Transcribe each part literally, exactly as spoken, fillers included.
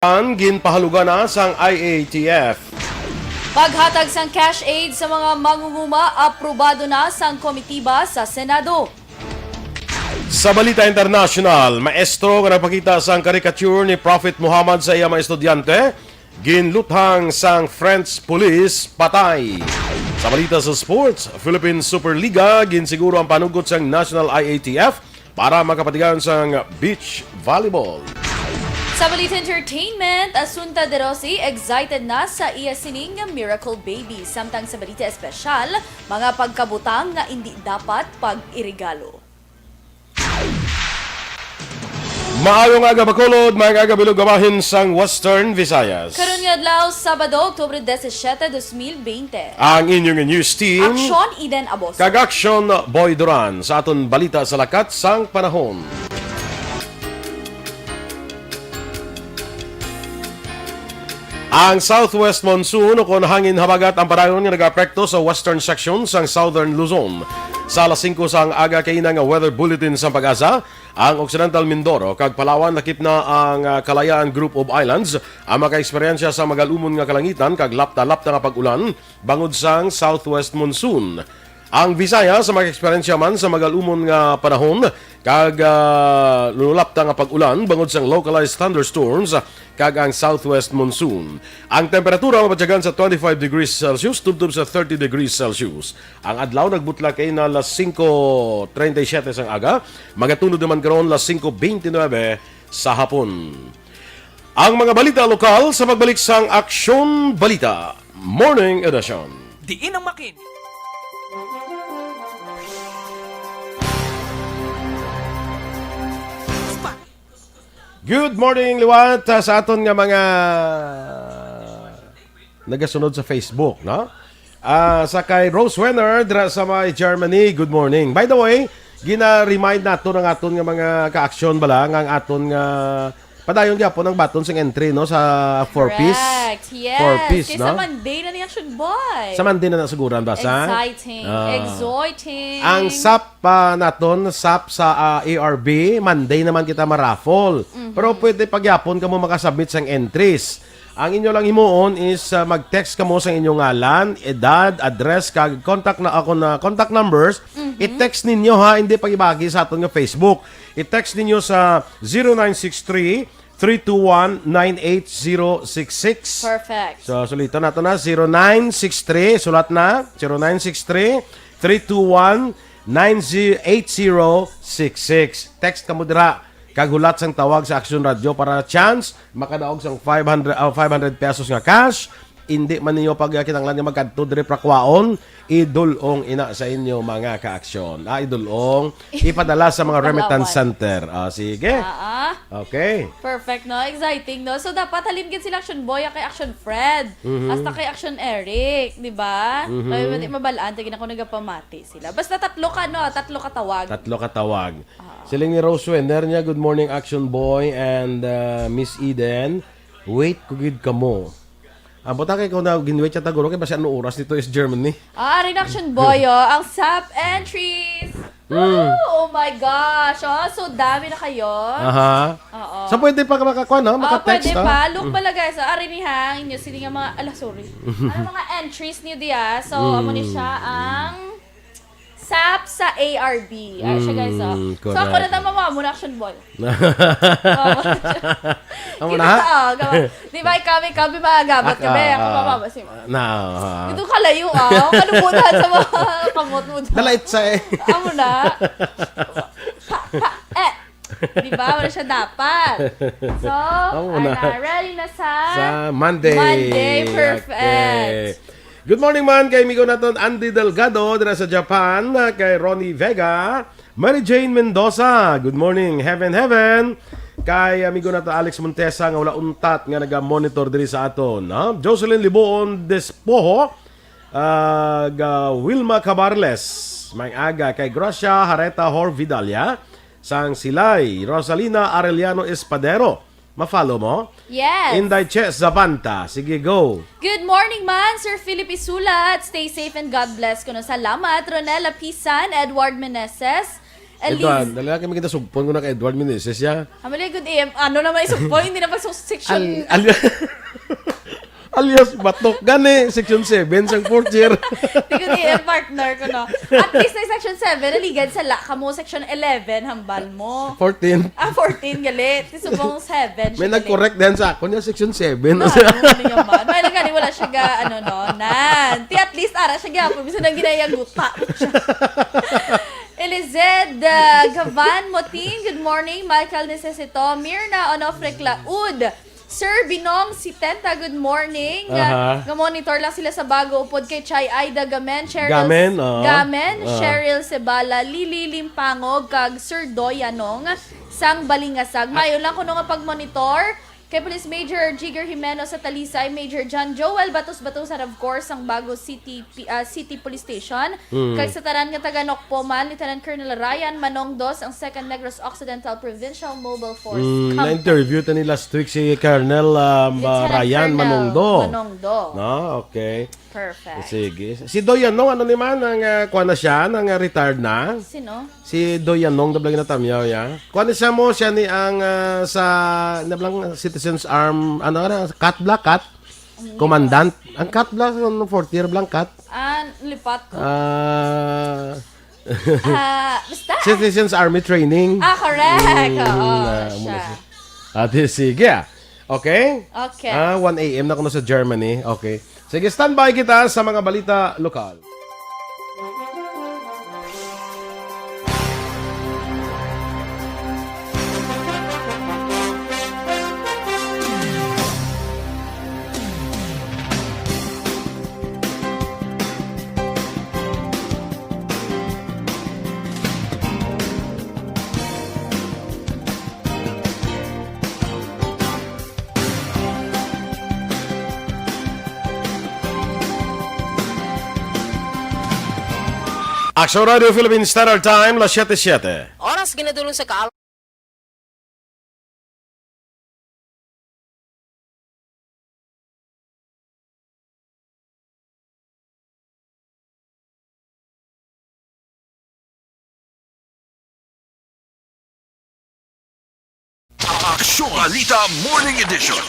Ang ginpahalugan na sang I A T F. Paghatag sang cash aid sa mga mangunguma, aprobado na sang komitiba sa Senado. Sa balita international, maestro nga nagpakita sang caricature ni Prophet Muhammad sa iya mga estudyante, ginluthang sang French police patay. Sa balita sa sports, Philippine Superliga, ginsiguro ang panugot sang National I A T F para makapatigayon sang beach volleyball. Sa balita entertainment, Assunta De Rossi excited na sa iya sining nga Miracle Baby. Samtang sa balita espesyal, mga pagkabutang nga indi dapat pag-irigalo. Maayong aga, Bacolod, maayong aga, bilog nga bahin sang Western Visayas. Karon nga adlaw, Sabado, Oktubre disisiete, dos mil bente. Ang inyong news team, Aksyon, Eden Aboso. Kag Aksyon, Boy Duran, sa aton balita sa lakat sang panahon. Ang southwest monsoon o kon hangin habagat ang padayon nga nagaapekto sa western section sang Southern Luzon. Sa alas singko sang aga kay ina nga weather bulletin sang PAGASA, ang Occidental Mindoro kag Palawan lakip na ang, ah, Kalayaan Group of Islands ang makaeksperyensya sa magalumon nga kalangitan kag lapta-lapta nga pag-ulan bangod sang southwest monsoon. Ang Visayas makaeksperyensya man sa magalumon nga panahon kag, ah, lulapta nga pag-ulan bangod sang localized thunderstorms kag ang southwest monsoon. Ang temperatura mabatyagan sa twenty-five degrees Celsius tubtob sa thirty degrees Celsius. Ang adlaw nagbutla kay na alas singko treinta y siete sang aga, magatunod naman karon alas singko beintinuebe sa hapon. Ang mga balita lokal sa pagbalik sang Aksyon Balita Morning Edition. Diin ang makin? Good morning, liwat, ah, sa aton nga mga nagasunod sa Facebook, no? Ah, sa kay Rose Wenner dira sa may Germany, good morning. By the way, gina-remind naton ang aton nga mga ka-aksyon bala nga ang aton nga padayon gyapon ang baton sing entry, no, sa Four Ps. Correct. Yes. Four Ps, kay sa no? Monday na ni Action Boy. Sa Monday na nasuguran ba sa? Exciting. Ah. Exciting. Ang sap pa naton, sap sa, ah, A R B, Monday naman kita ma-raffle. Mhm. Pero pwede pa gyapon kamo makasubmit sang entries. Ang inyo lang himuon is, ah, mag-text kamo sa inyong ngalan, edad, address, kag contact na ako na contact numbers. Mhm. I-text ninyo, ha, hindi pag-ibagi sa aton nga Facebook. I-text ninyo sa zero nine six three, three two one, nine eight zero six six. Perfect. So, suliton nato na, zero nine six three, sulat na, zero nine six three, three two one, nine eight zero six six. Text kamo dira, kag hulat sang tawag sa Action Radio para chance makadaog sang five hundred, ah, five hundred pesos nga cash. Indi man ninyo pagkinahanglan nga magkadto diri para kwaon, idul-ong ina sa inyo mga ka-aksyon. Ah, idul-ong, ipadala sa mga remittance center. Ah, sige. Ah, ah. Okay. Perfect, no? Exciting, no? So, dapat halin gid sila Action Boy, kay Action Fred, Mhm. hasta kay Action Eric, di ba? Mhm. Kaya di mabalaan, tigin ako nagapamati sila. Basta tatlo ka, no? Tatlo ka tawag. Tatlo ka tawag. Ah. Siling ni Rose Wenner niya, "Good morning, Action Boy and, uh, Miss Eden. Wait ko gid kamo." Ang butang kay ko na ginwait siya taguro kay basi ano oras dito is Germany. Ah, ari na Action Boy, oh. Ang sap entries. Mm. Woo! Oh my gosh. Oh, so dami na kayo. Aha. Oo. So, pwede pa ka makakuha, no? Ah, maka-text, pwede oh. pa. Look Mm. pala, guys. Ah, ari ni hang inyo. Sini nga mga, ala, sorry. Ano mga entries niyo diya? So, amo ni siya ang sap sa A R B. Ay, siya, guys, oh. Mm, So, ako correct. na tama mo, amo na Action Boy. Oh. Amo Kita na? to, oh, gawa. Di ba, ikaw, ikaw, may mga gabat Ak-, ka, be? Ako, ah, mababa si na, ah. Ito kalayo, ah. Ang kalubutan sa mga kamot mo. Nalait sa eh. Amo na. Pa, pa, eh. Di ba? Wala siya dapat. So, Amo na. ana, ready na sa Sa Monday. Monday. Perfect. Okay. Good morning man kay amigo naton Andy Delgado dira sa Japan, kay Ronnie Vega, Mary Jane Mendoza. Good morning, heaven, heaven. Kay amigo naton Alex Montesa nga wala untat nga naga-monitor diri sa aton, ha? Jocelyn Liboon Despojo, ah, ga Wilma Cabarles. May aga kay Gracia Hareta Hor Vidalia, sang Silay, Rosalina Arellano Espadero. Ma-follow mo? Yes. Inday Che Zapanta. Sige, go. Good morning man, Sir Philip Isulat. Stay safe and God bless. Kuno salamat, Ronel Lapisan, Edward Meneses, At least. Edward, dali lang kami kita sugpon ko na kay Edward Meneses, ya. Amali, good A M. Ano naman isugpon? Hindi naman sa section. Al-, al-, alias Batok. Gani, section seven, sang fourth year. Di ko di partner ko, no? At least na section seven, naligad sa la, kamo section eleven, hambal mo. Fourteen. Ah, fourteen, gali. Ti subong seven. May siya, gali. Nag-correct din sa ako niya, section seven. Na, ano, ano niya man? May lang gani, wala siya ga, ano, no? Nan. Ti at least, ara siya ga, pag gusto nang ginayaguta. Elized, uh, Gavan Moting, good morning. Michael Necesito, Mirna Onofre Claud, Sir Binong Sitenta, good morning. Aha. Nga monitor lang sila sa bago upod kay Chay Aida Gamen, Cheryl Gamen, oo. Gamen, Ah. Cheryl Sebala, Lily Limpangog, kag Sir Doyanong sang Balingasag. Mayo lang kuno nga pagmonitor kay Police Major Jigger Jimeno sa Talisay, Major John Joel Batos Batos, and of course, ang bago City P-, ah, City Police Station. Mm. Kag sa tanan nga taga Nokpo man, Lieutenant Colonel Ryan Manongdo sang Second Negros Occidental Provincial Mobile Force Mm, Company. Na-interview ta ni last week si Colonel, um, Lieutenant Ryan Colonel Manongdo. Manongdo. No? Okay. Perfect. Sige. Si Doyanong, ano ni man, ang, ah, kuwan na siya, nang, ah, retired na? Sino? Si Doyanong, nablang na tamyaw, ya. Kuwan na siya mo, siya ni ang, ah, sa, nablang Citizens Arm, ano, ano, kat bla, kat? Ang Commandant. Ang kat bla, ano, fourth year blang kat? Ah, lipat ko. Ah. Ah, basta. Citizens Army Training. Ah, correct. Mm, Oo, ah, siya. Muna siya. Ate, sige, ah. Okay? Okay. Ah, one A M na kuno sa Germany. Okay. Sige, standby kita sa mga balita lokal. Aksyon Radio Philippine Standard Time, las siete siete. Oras ginadulong sa kaal- Aksyon Balita Morning Edition.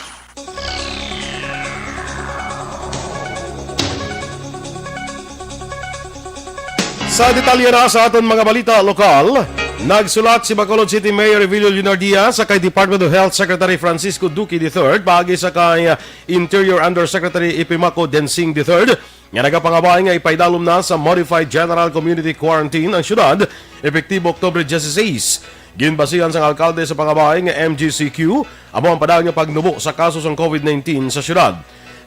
Sa detalye na sa aton mga balita lokal, nagsulat si Bacolod City Mayor Evilio Leonardia sa kay Department of Health Secretary Francisco Duque the third paagi sa kay Interior Undersecretary Epimaco Densing the third nga nagapangabay nga ipaidalom na sa Modified General Community Quarantine ang syudad epektibo Oktubre dieciséis. Ginbasihan sang alkalde sa pangabay nga M G C Q amo ang padayon nga pagnubo sa kaso sang covid nineteen sa syudad.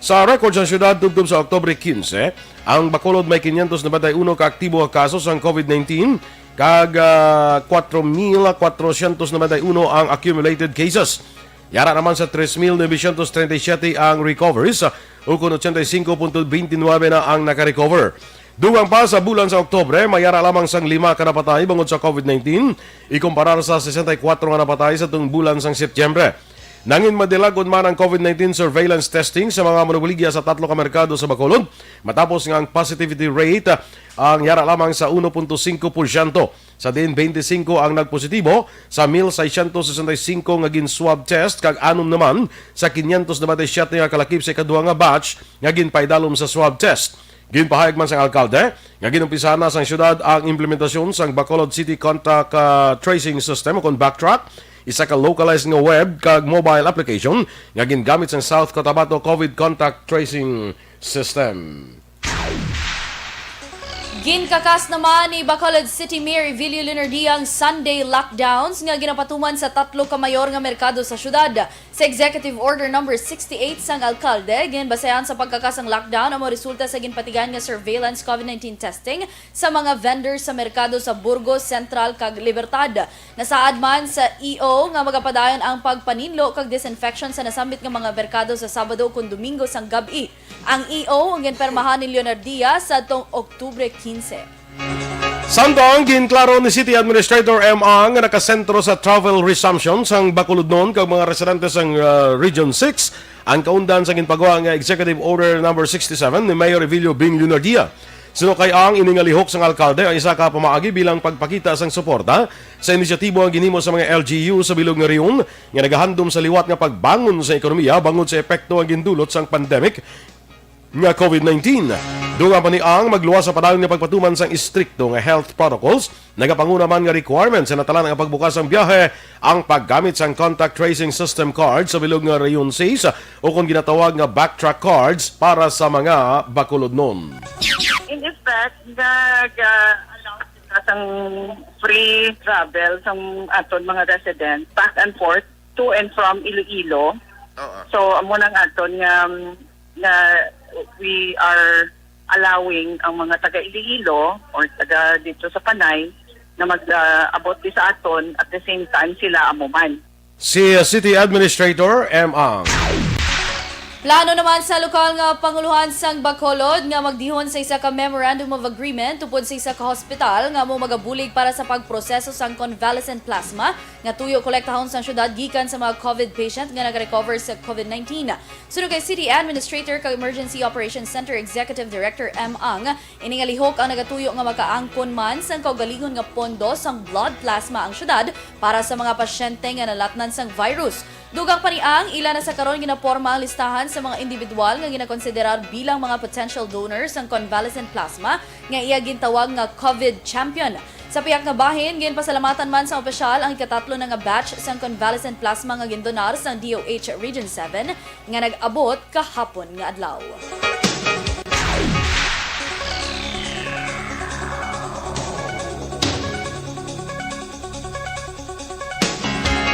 Sa record sang syudad, tubtob sa Oktubre quince, ang Bacolod may quinientos noventa y uno ka aktibo nga kaso sang covid nineteen kag, ah, cuatro mil cuatrocientos noventa y uno ang accumulated cases. Yara naman sa tres mil novecientos treinta y siete ang recoveries, ukon ochenta y cinco punto twenty nuebe na ang nakarecover. Dugang pa sa bulan sa Oktubre, may yara lamang sang lima ka napatay bangod sa covid nineteen, ikumparar sa sesenta y kuwatro nga napatay sa tung bulan sang Setyembre. Nangin madilagod man ang covid nineteen surveillance testing sa mga manubuligya sa tatlo ka merkado sa Bacolod, matapos nga ang positivity rate, ah, ang yara lamang sa uno punto singko porsyento. Sa diin twenty-singko ang nagpositibo sa mil seiscientos sesenta y cinco nga gin-swab test, kag anom naman sa quinientos noventa y siete nga kalakip sa ikaduha nga batch nga ginpaidalom sa swab test. Ginpahayag man sang alkalde nga ginumpisahan na sang syudad ang implementasyon sang Bacolod City Contact, ah, Tracing System, o kon Backtrack, isa ka localized nga web kag mobile application nga gingamit sang South Cotabato COVID Contact Tracing System. Ginkakas naman ni Bacolod City Mayor Evilio Leonardia ang Sunday lockdowns nga ginapatuman sa tatlo ka mayor nga merkado sa syudad. Sa Executive Order Number sixty-eight sang alkalde, ginbasehan sa pagkakas ang lockdown amo resulta sa ginpatigayon nga surveillance COVID nineteen testing sa mga vendors sa merkado sa Burgos, Central, kag Libertad. Nasaad man sa E O nga magapadayon ang pagpaninlo kag disinfection sa nasambit nga mga merkado sa Sabado ukon Domingo sang gab-i. Ang E O ang ginpermahan ni Leonardia sa tong Oktubre quince. Samtang ginklaro ni City Administrator M. Ang nga nakasentro sa travel resumption sang Bacolodnon kag mga residente sang, ah, Region six ang kaundan sa ginpagawa nga Executive Order Number sixty-seven ni Mayor Evilio Bing Leonardia. Suno kay Ang, ini nga lihok sang alkalde ang isa ka pamaagi bilang pagpakita sang suporta sa inisyatibo nga ginhimo sa mga L G U sa bilog nga rehiyon nga nagahandom sa liwat nga pagbangon sa ekonomiya bangod sa epekto nga gindulot sang pandemic nga COVID nineteen. Dugang pa ni Ang, magluwas sa padayon nga pagpatuman sang istrikto nga health protocols, nagapanguna man nga requirements sa natalan nga pagbukas sang biyahe, ang paggamit sang contact tracing system card sa bilog nga Rehiyon Sis, o kon ginatawag nga backtrack cards para sa mga Bacolodnon. In effect, nag-allow sila sang free travel sang aton mga residents back and forth to and from Iloilo. Oo. So, amo nang aton nga, nga we are allowing ang mga taga Iloilo or taga dito sa Panay na mag-abot di sa aton, at the same time sila amo man. Si City Administrator M. Ang. Plano naman sa lokal nga panguluhan sang Bacolod nga magdihon sa isa ka Memorandum of Agreement tupod sa isa ka hospital nga amo magabulig para sa pagproseso sang convalescent plasma nga tuyo kolektahon sang syudad gikan sa mga COVID patient nga nagarecover sa COVID nineteen. Suno kay City Administrator kag Emergency Operations Center Executive Director M. Ang, ini nga lihok ang nagatuyo nga makaangkon man sang kaugalingon nga pondo sang blood plasma ang syudad para sa mga pasyente nga nalatnan sang virus. Dugang pa ni Ang, ila na sa karon ginaporma ang listahan sa mga individual nga ginakonsiderar bilang mga potential donors sang convalescent plasma nga iya gintawag nga COVID champion. Sa pihak nga bahin, ginpasalamatan man sang opisyal ang ikatatlo na nga batch sang convalescent plasma nga gindonar sang D O H Region seven nga nag-abot kahapon nga adlaw.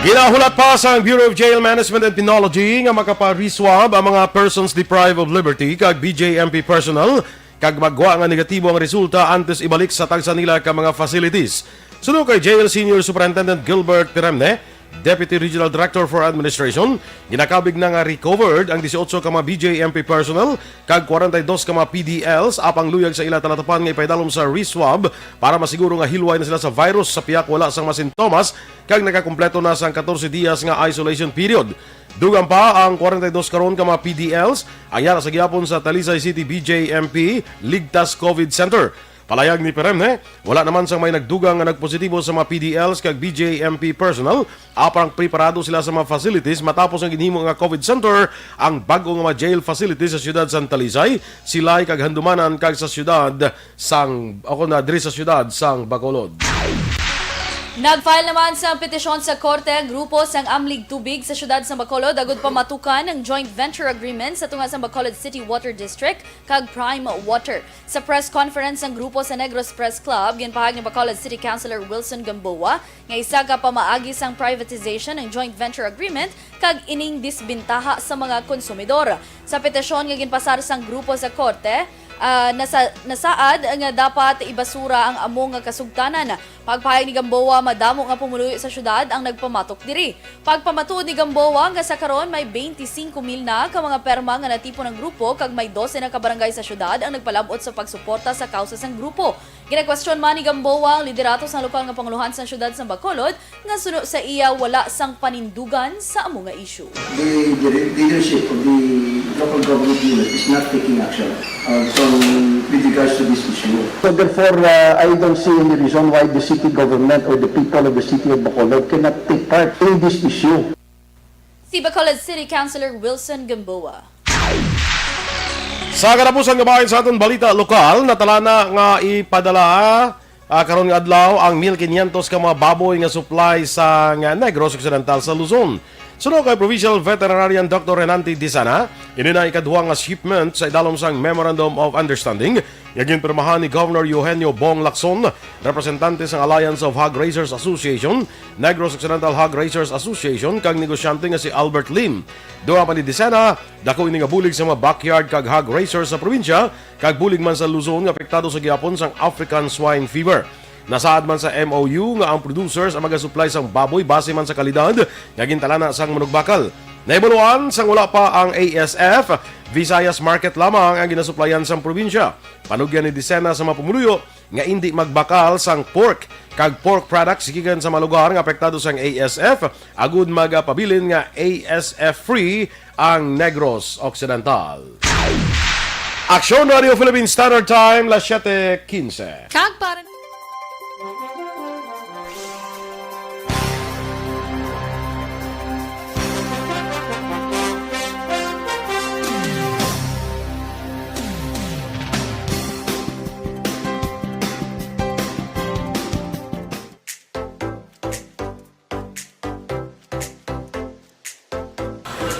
Ginahulat pa sang Bureau of Jail Management and Penology nga makapa-reswab ang mga persons deprived of liberty kag B J M P personnel kag maggwa nga negatibo ang resulta antes ibalik sa tagsa nila ka mga facilities. Suno kay Jail Senior Superintendent Gilbert Piremne, Deputy Regional Director for Administration, ginakabig na nga recovered ang dieciocho ka mga B J M P personnel kag forty-two ka mga P D Ls, apang luyag sa ila talatapan nga ipaidalom sa reswab para masiguro nga hilway na sila sa virus sa pihak wala sang mga sintomas kag nakakumpleto na sang catorce dias nga isolation period. Dugang pa ang forty-two karon ka mga P D Ls ang yara sa gihapon sa Talisay City B J M P Ligtas COVID Center. Palayag ni Piremne, wala naman sang may nagdugang nga nagpositibo sa mga P D Ls kag B J M P personnel, apang preparado sila sa mga facilities matapos ang ginhimo nga COVID center, ang bag-o nga mga jail facilities sa siyudad sang Talisay, Silay kag Handumanan kag sa siyudad sang, o kon na, diri sa siyudad sang Bacolod. Nag-file naman sa petisyon sa korte ang grupo sang Amlig Tubig sa siyudad sang Bacolod agud pamatukan ang joint venture agreement sa tunga sang Bacolod City Water District kag Prime Water. Sa press conference sang grupo sa Negros Press Club, ginpahayag ni Bacolod City Councilor Wilson Gamboa nga isa ka pamaagi sang privatization ang joint venture agreement kag ining disbintaha sa mga konsumidor. Sa petisyon nga ginpasar sang grupo sa korte, ah, nasa-, nasaad nga dapat ibasura ang amo nga kasugtanan. Pagpahayag ni Gamboa, madamo nga pumuluyo sa syudad ang nagpamatok diri. Pagpamatuod ni Gamboa nga sa karon may twenty-five mil na ka mga perma nga natipon ang grupo kag may dose na ka barangay sa syudad ang nagpalab-ot sa pagsuporta sa kausa sang grupo. Ginakwestiyon man ni Gamboa ang liderato sang lokal nga panguluhan sang syudad sang Bacolod nga suno sa iya wala sang panindugan sa amo nga isyu. The, the re-, leadership of the local government unit is not taking action, uh, so with regards to this issue. So therefore, uh, I don't see any reason why the city government or the people of the city of Bacolod cannot take part in this issue. Si Bacolod City Councilor Wilson Gamboa. Sa katapusan nga bahin sa aton balita lokal, natalana nga ipadala, ah, karon nga adlaw ang mil quinientos ka mga baboy nga supply sa, nga Negros Occidental sa Luzon. Suno kay Provincial Veterinarian Doctor Renante Disana, ini na ikaduha nga shipment sa idalom sang Memorandum of Understanding nga ginpirmahan ni Governor Eugenio Bong Lacson, representante sang Alliance of Hog Raisers Association, Negros Occidental Hog Raisers Association, kag negosyante nga si Albert Lim. Dugang pa ni Disana, dako ini nga bulig sa mga backyard kag hog raisers sa probinsya, kag bulig man sa Luzon nga apektado sa gihapon sang African Swine Fever. Nasaad man sa M O U nga ang producers ang magasupply sang baboy base man sa kalidad nga gintalana sang manugbakal. Nahibaluan sang wala pa ang A S F, Visayas Market lamang ang ginasuplayan sang probinsya. Panugyan ni Disana sa mga pumuluyo nga indi magbakal sang pork kag pork products gikan sa mga lugar nga apektado sang A S F, agud magapabilin nga A S F free ang Negros Occidental. Aksyon Radio Philippine Standard Time, las siete quince. Kag para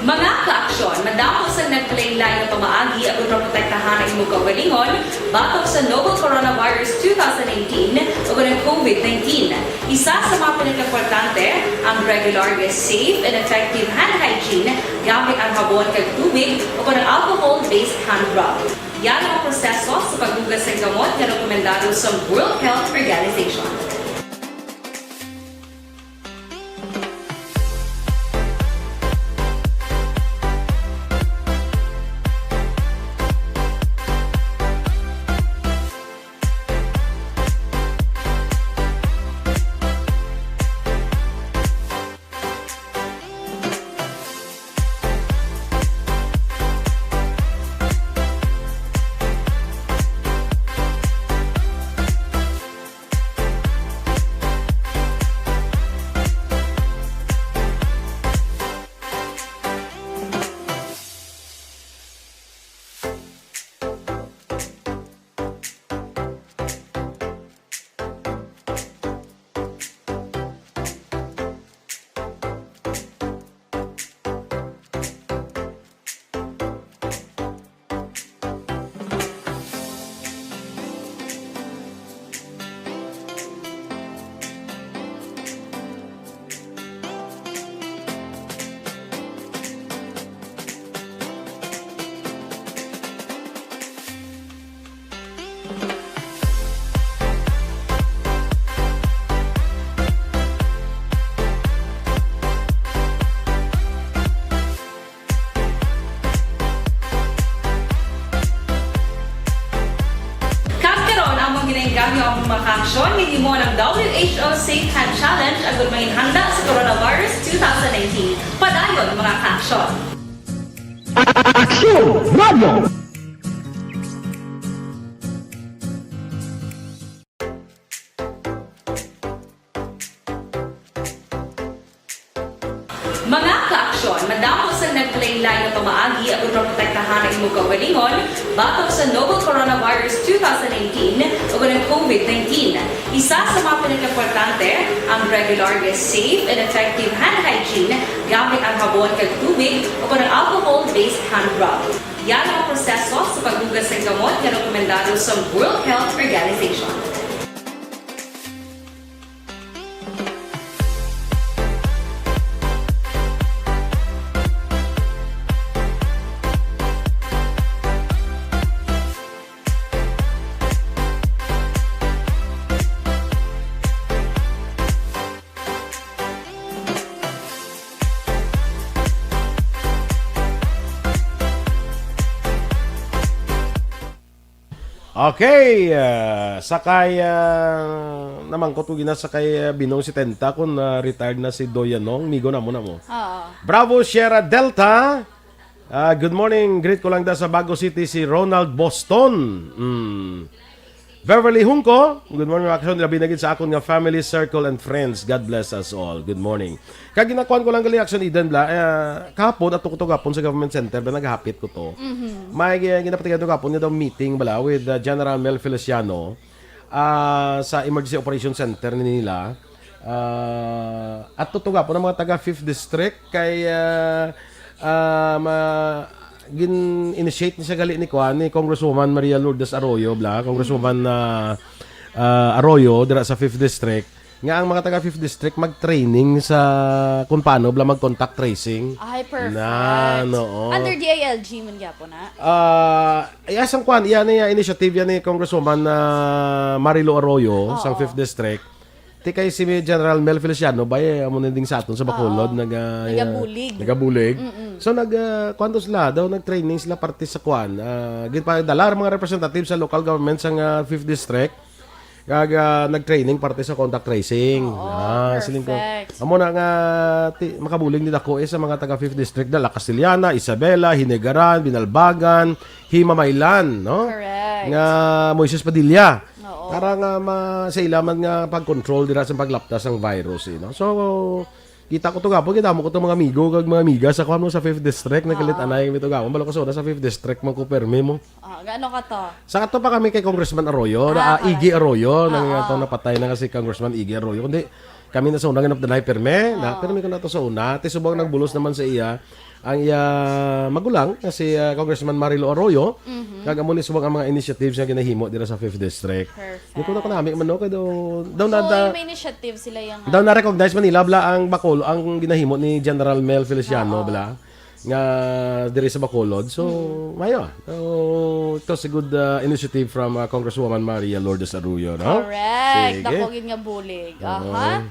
Mga kaaksyon, madamo sang nagkalainlain nga pamaagi agud maprotektahan ang imong kaugalingon batok sa novel coronavirus two thousand nineteen ug ang covid nineteen. Isa sa mga pinakaimportante, ang regular nga safe and effective hand hygiene gamit ang habon kag tubig o kon ang alcohol-based hand rub. Yara ang proseso sa paghugas sang kamot nga rekomendado sa World Health Organization. Kag karon, among ginainggam ang mga kaaksyon nga himo ang W H O Safe Hand Challenge agud mahinhanda sa coronavirus two thousand nineteen. Padayon, mga kaaksyon. Aksyon Radio. Mga kaaksyon, madamo sang nagkalainlain nga pamaagi agud maprotektahan ang imong kaugalingon batok sa novel coronavirus two thousand nineteen ug ang covid nineteen. Isa sa mga pinakaimportante, ang regular nga safe and effective hand hygiene gamit ang habon kag tubig o kon ang alcohol-based hand rub. Yara ang proseso sa paghugas sang kamot nga rekomendado sa World Health Organization. Okay, ah, sakay, ah, namangkot ko gina sakay, ah, Binong setenta kung, ah, retired na si Doy Yanong, migo namo namo. Oo. Bravo, Sierra Delta. Ah, good morning. Greet ko lang da sa Bago City si Ronald Boston. Mm. Beverly Hungco, good morning, mga kaaksyon. Labi na gid sa akon nga family, circle, and friends. God bless us all. Good morning. Kag ginakuan ko lang gali, Action Eden, bla, eh, kahapon, ato ko to gapon sa government center, bla, naghapit ko to. Mhm. May, eh, ginapatigan to gapon nga daw meeting, bla, with, uh, General Mel Feliciano, ah, sa Emergency Operation Center nila. Ah, ato to gapon ang mga taga Fifth District kay, ah, ah, ma-, gin-initiate ni siya gali ni kuan, ni Congresswoman Maria Lourdes Arroyo, bla, Congresswoman, ah, ah, Arroyo, dira sa Fifth District. Nga ang mga taga Fifth District mag-training sa kung paano bala mag-contact tracing. Ay, perfect. Na, no, oo. Under D I L G man gyapon na? Ah, iya sang kwan, iya na iya initiative yan ni Congresswoman, ah, Marilo Arroyo Oo. sang Fifth District. Ti kay si General Mel Feliciano ba, eh, amo na ding sa aton sa Bacolod, Oo. naga-, Nagabulig. nagabulig. Mm-mm. So, nag, ah, kwan to sila, daw nag-training sila parte sa kwan. Ah, ginpadala ang mga representative sa local government sang, ah, Fifth District. Kag, ah, nag-training parte sa contact tracing. Oo, Ah, siling ko, perfect. Amo na nga, ti-, makabulig ni dako, eh, sa mga taga Fifth District, dala Castellana, Isabela, Hinigaran, Binalbagan, Himamaylan, no? Correct. Nga Moises Padilla. Oo. Para nga ma-, sa ila man nga pag-control dira sa paglaptas sang virus, eh, no? So, kita ko to gapon, kita mo ko to mga amigo kag mga amiga sa kuwan mo sa Fifth District, nagkalit Oo. anay kami to gapon. Balo ko sa una sa Fifth District man ko permi mo. Ah, gaano ka to? Sa ato pa kami kay Congressman Arroyo, Ah, na, ah, Iggy correct. Arroyo, nang Oo. ato napatay na nga si Congressman Iggy Arroyo. Kundi kami na sa una nga napdanay permi, na, Oo. permi ko na to sa una. Ti subong nagbulos naman sa iya ang iya magulang nga si, ah, Congressman Marilo Arroyo. Mhm. Kag amo ni subong ang mga initiatives nga ginahimo dira sa Fifth District. Perfect. Di ko na kunami man, no, kay daw, daw So, na da-, may initiative sila yung daw na-recognize man nila bala ang Bacol, ang ginahimo ni General Mel Feliciano, Oo. bala, nga diri sa Bacolod. So, Mm. mayo. So, it was a good, uh, initiative from, uh, Congresswoman Maria Lourdes Arroyo, no? Correct. Sige. Dako gid nga bulig. Oo. Aha.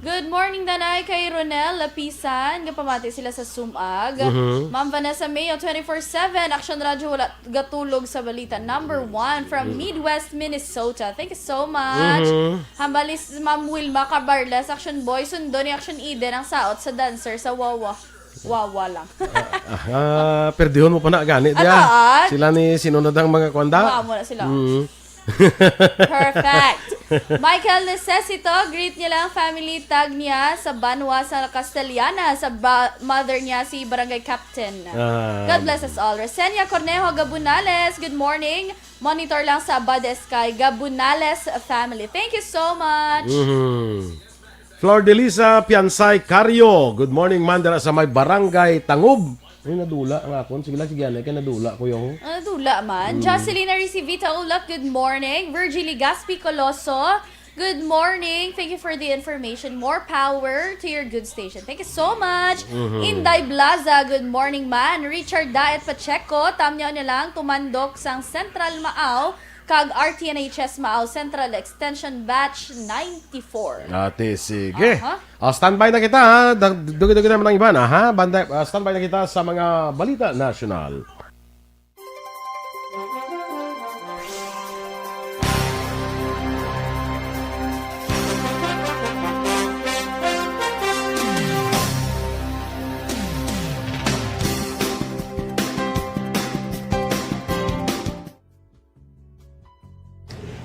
Good morning, Danay, kay Ronel Lapisan. Gapamati sila sa Sumag. Mhm. Ma'am Vanessa Mayo, twenty-four seven, Action Radio, wala gatulog sa balita. Number one from Mm. Midwest, Minnesota. Thank you so much. Mhm. Hambal ni s-, Ma'am Wilma Cabarles, Action Boy, sundo ni Action Eden ang saot sa dancer sa Wawa. Wawa lang. Ah, ah, perdihon mo pa na gani, Ato, dia. ah. Sila ni sinunod ang mga kwanda. Mao mo na sila. Mm. Perfect. Michael Necesito, greet niya lang family, tag niya sa Banwa sa Castellana, sa ba-, mother niya si Barangay Captain. Ah. God bless us all. Resenia Cornejo Gabunales, good morning. Monitor lang sa Abad Sky Gabunales family. Thank you so much. Mhm. Flor Delisa Piansay Cario, good morning, man, dira sa may Barangay Tangub. Ay, nadula ang akon. Sige lang, sige, anay, kay nadula ko yung Ah, nadula man. Mm. Jocelyn Arisi Vita Ulak, good morning. Virgie Legaspi Coloso, good morning. Thank you for the information. More power to your good station. Thank you so much. Mhm. Inday Blaza, good morning, man. Richard Daet Pacheco, tamyaw niya lang, tumandok sang Central Maaw, kag R T N H S Maaw Central Extension Batch ninety-four. Ate, sige. Aha. Ah, standby na kita, ha? Dag-, dugi-dugi naman ang iba na, ha? Banda-, ah, standby na kita sa mga balita nasyonal.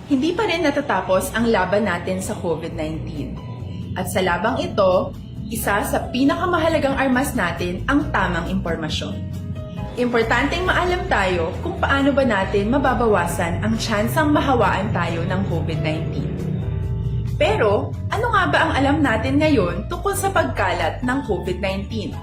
Hindi pa rin natatapos ang laban natin sa COVID nineteen. At sa labang ito, isa sa pinakamahalagang armas natin ang tamang impormasyon. Importanteng maalam tayo kung paano ba natin mababawasan ang tsansang mahawaan tayo ng COVID nineteen. Pero, ano nga ba ang alam natin ngayon tungkol sa pagkalat ng COVID nineteen?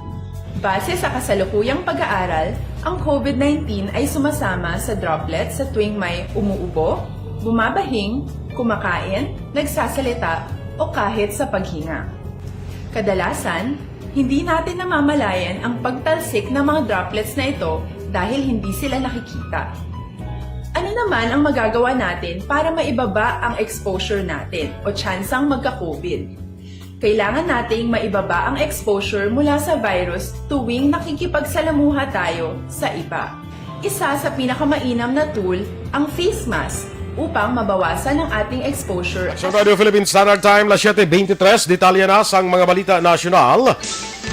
Base sa kasalukuyang pag-aaral, ang COVID nineteen ay sumasama sa droplets sa tuwing may umuubo, bumabahing, kumakain, nagsasalita, o kahit sa paghinga. Kadalasan, hindi natin namamalayan ang pagtalsik ng mga droplets na ito dahil hindi sila nakikita. Ano naman ang magagawa natin para maibaba ang exposure natin o tsansang magka-COVID? Kailangan nating maibaba ang exposure mula sa virus tuwing nakikipagsalamuha tayo sa iba. Isa sa pinakamainam na tool ang face mask upang mabawasan ang ating exposure. Sa Radio Philippine Standard Time, las siete veintitrés, detalye na sang mga balita nasyonal.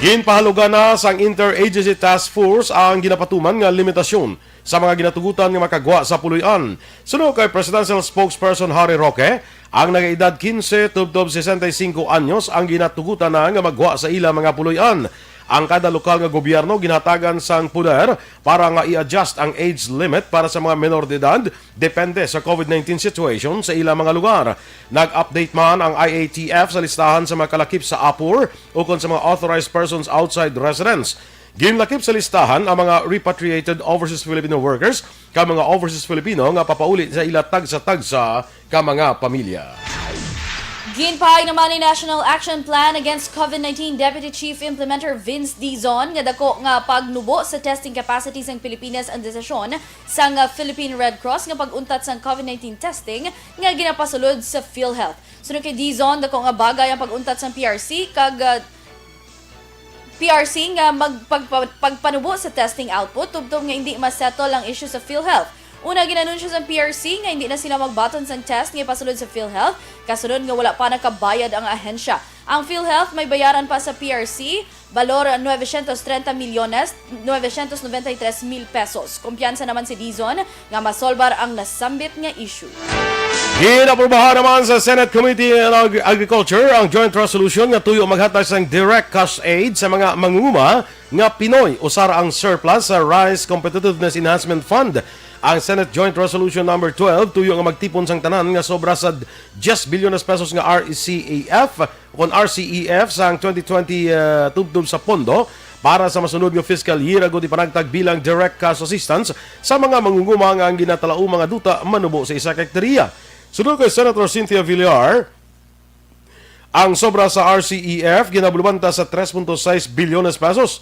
Ginpahalugan na sang Interagency Task Force ang ginapatuman nga limitasyon sa mga ginatugutan nga makagwa sa puloy-an. Suno kay Presidential Spokesperson Harry Roque, ang nagaedad quince tubtob sesenta y cinco anyos ang ginatugutan na nga magwa sa ila mga puloy-an. Ang kada lokal nga gobyerno ginhatagan sang poder para nga i-adjust ang age limit para sa mga menor de edad depende sa COVID nineteen situation sa ila mga lugar. Nag-update man ang I A T F sa listahan sa mga kalakip sa APOR ukon sa mga authorized persons outside residence. Ginlakip sa listahan ang mga repatriated overseas Filipino workers kag mga overseas Filipino nga papauli sa ila tagsa-tagsa ka mga pamilya. Ginpahayag naman ni National Action Plan Against COVID nineteen Deputy Chief Implementer Vince Dizon nga dako nga pagnubo sa testing capacity sang Pilipinas ang desisyon sang, uh, Philippine Red Cross nga pag-untat sang COVID nineteen testing nga ginapasulod sa PhilHealth. Suno kay Dizon, dako nga bagay ang pag-untat sang P R C kag, uh, P R C nga mag-, pagpa-, pagpanubo sa testing output tubtob nga hindi ma-settle ang issue sa PhilHealth. Una, ginanunsyo sang P R C nga hindi na sila magbaton sang test nga ipasulod sa PhilHealth, kasunod nga wala pa nakabayad ang ahensya. Ang PhilHealth may bayaran pa sa P R C, balor novecientos treinta milyones, novecientos noventa y tres mil pesos. Kumpiyansa naman si Dizon nga masolbar ang nasambit nga issue. Ginaprubahan naman sa Senate Committee on Ag-, Agriculture ang joint resolution nga tuyo maghatag sang direct cash aid sa mga mangunguma nga Pinoy. Usa ra ang surplus sa Rice Competitiveness Enhancement Fund. Ang Senate Joint Resolution Number twelve tuyo nga magtipon sang tanan nga sobra sa diyes bilyones pesos nga R C E F, kon R C E F sang twenty twenty, uh, tubtob sa pondo para sa masunod nga fiscal year, agud ipanagtag bilang direct cash assistance sa mga mangunguma nga ang ginatalauma nga duta manubo sa isa ka hektarya. Sunod kay Senator Cynthia Villar, ang sobra sa R C E F ginabulbanta sa tres punto sais bilyones pesos.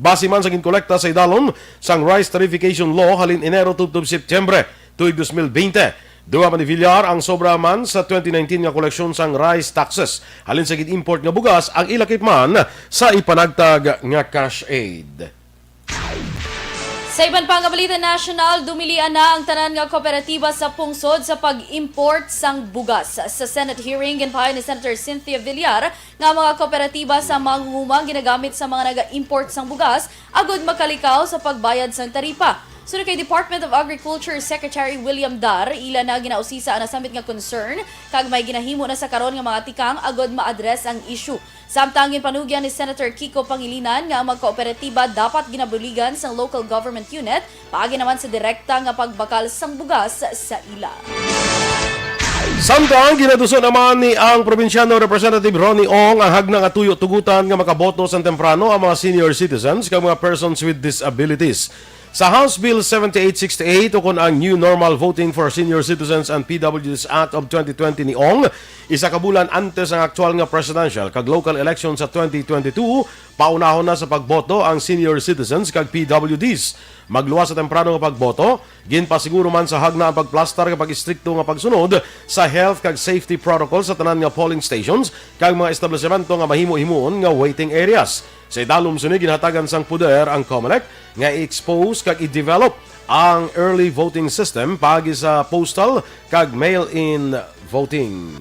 Base man sa ginkolekta sa idalom sang Rice Tariffication Law halin Enero tubtob Setyembre tuig dos mil bente. Dugang pa ni Villar, ang sobra man sa twenty nineteen nga koleksyon sang rice taxes halin sa gin-import nga bugas ang ilakip man sa ipanagtag nga cash aid. Sa iban pa nga balita nasyonal, dumilian na ang tanan nga kooperatiba sa pungsod sa pag-import sang bugas. Sa Senate hearing, ginpahayag ni Senator Cynthia Villar nga ang mga kooperatiba sa mangunguma ginagamit sa mga naga-import sang bugas agud makalikaw sa pagbayad sang taripa. Suno kay Department of Agriculture Secretary William Dar, ila na ginausisa ang nasambit nga concern kag may ginahimo na sa karon nga mga tikang agud ma-address ang issue. Samtang ginpanugyan ni Senator Kiko Pangilinan nga ang mga kooperatiba dapat ginabuligan sang local government unit paagi naman sa direkta nga pagbakal sang bugas sa ila. Samtang ginaduso naman ni ang probinsyano Representative Ronnie Ong ang hagna nga tuyo tugutan nga makaboto sang temprano ang mga senior citizens kag mga persons with disabilities. Sa House Bill seventy-eight sixty-eight, ukon ang New Normal Voting for Senior Citizens and P W Ds Act of twenty twenty ni Ong, isa ka bulan antes ang aktual nga presidential kag local election sa twenty twenty-two, paunahon na sa pagboto ang senior citizens kag P W Ds. Magluwas sa temprano nga pagboto, ginpasiguro man sa hagna ang pagplastar kag pag-istrikto nga pagsunod sa health kag safety protocol sa tanan nga polling stations kag mga establisemento nga mahimo-himuon nga waiting areas. Sa idalom sini, ginhatagan sang poder ang COMELEC nga i-expose kag i-develop ang early voting system paagi sa postal kag mail-in voting.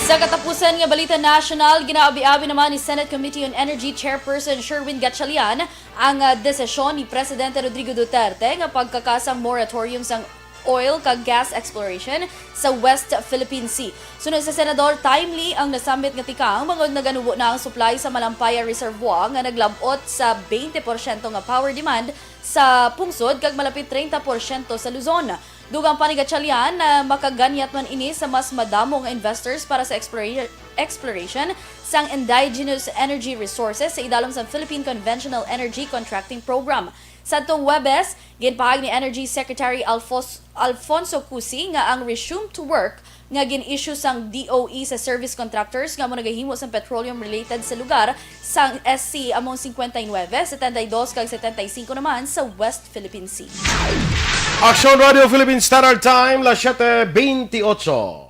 Sa katapusan nga balita nasyonal, ginaabi-abi naman ni Senate Committee on Energy Chairperson Sherwin Gatchalian ang, ah, desisyon ni Presidente Rodrigo Duterte nga pagkakasang moratorium sang oil kag gas exploration sa West Philippine Sea. Suno sa Senador, timely ang nasambit nga tikang, bangod naganubo na ang supply sa Malampaya Reservoir nga naglab-ot sa twenty porsyento nga power demand sa pungsod kag malapit treinta porsyento sa Luzon. Dugang pa ni Gatchalian, ah, makaganyat man ini sa mas madamo nga investors para sa explora-, exploration sang indigenous energy resources sa idalom sang Philippine Conventional Energy Contracting Program. Sadtong Huwebes, ginpahayag ni Energy Secretary Alfos-, Alfonso Cusi nga ang resume to work nga gin-issue sang D O E sa service contractors nga amo nagahimo sang petroleum related sa lugar sang S C among cincuenta y nueve, setenta y dos kag setenta y cinco naman sa West Philippine Sea. Aksyon Radio Philippine Standard Time, las siete veintiocho.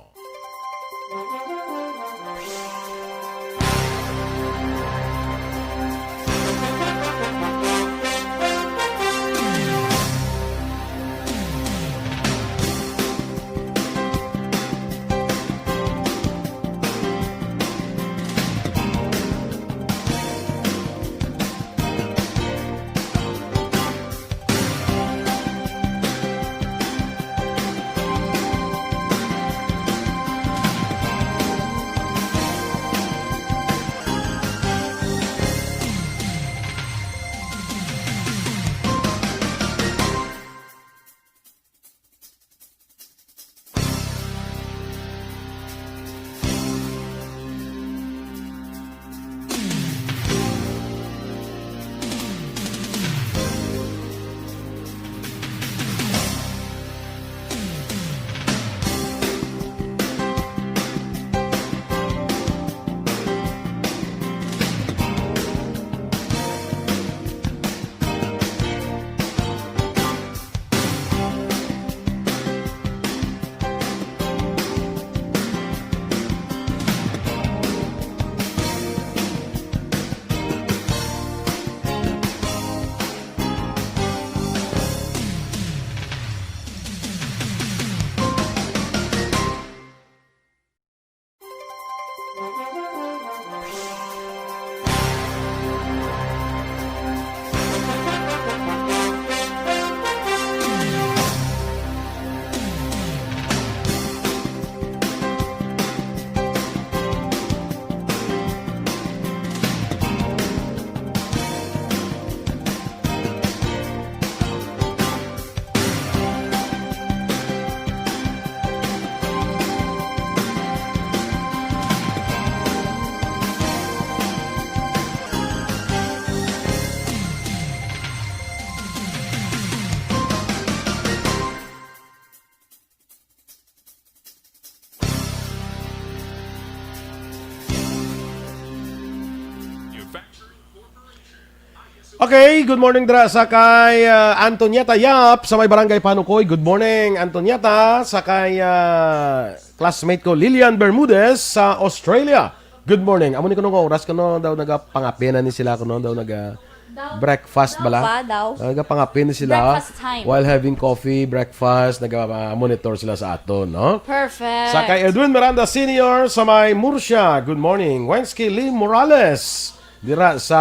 Okay, good morning dra sa kay, ah, Antonieta Yap sa may Barangay Panukoy. Good morning, Antonieta, sa kay, ah, classmate ko, Lilian Bermudez sa Australia. Good morning. Amo ni kuno nga oras kuno daw nagapangapina ni sila kuno daw naga Daw. breakfast Daw bala. ba? Daw. Nagapangapin ni sila Breakfast time. while having coffee, breakfast, naga-monitor sila sa aton, no? Perfect. Sa kay Edwin Miranda Senior sa may Murcia. Good morning. Wensky Lee Morales. Dira sa,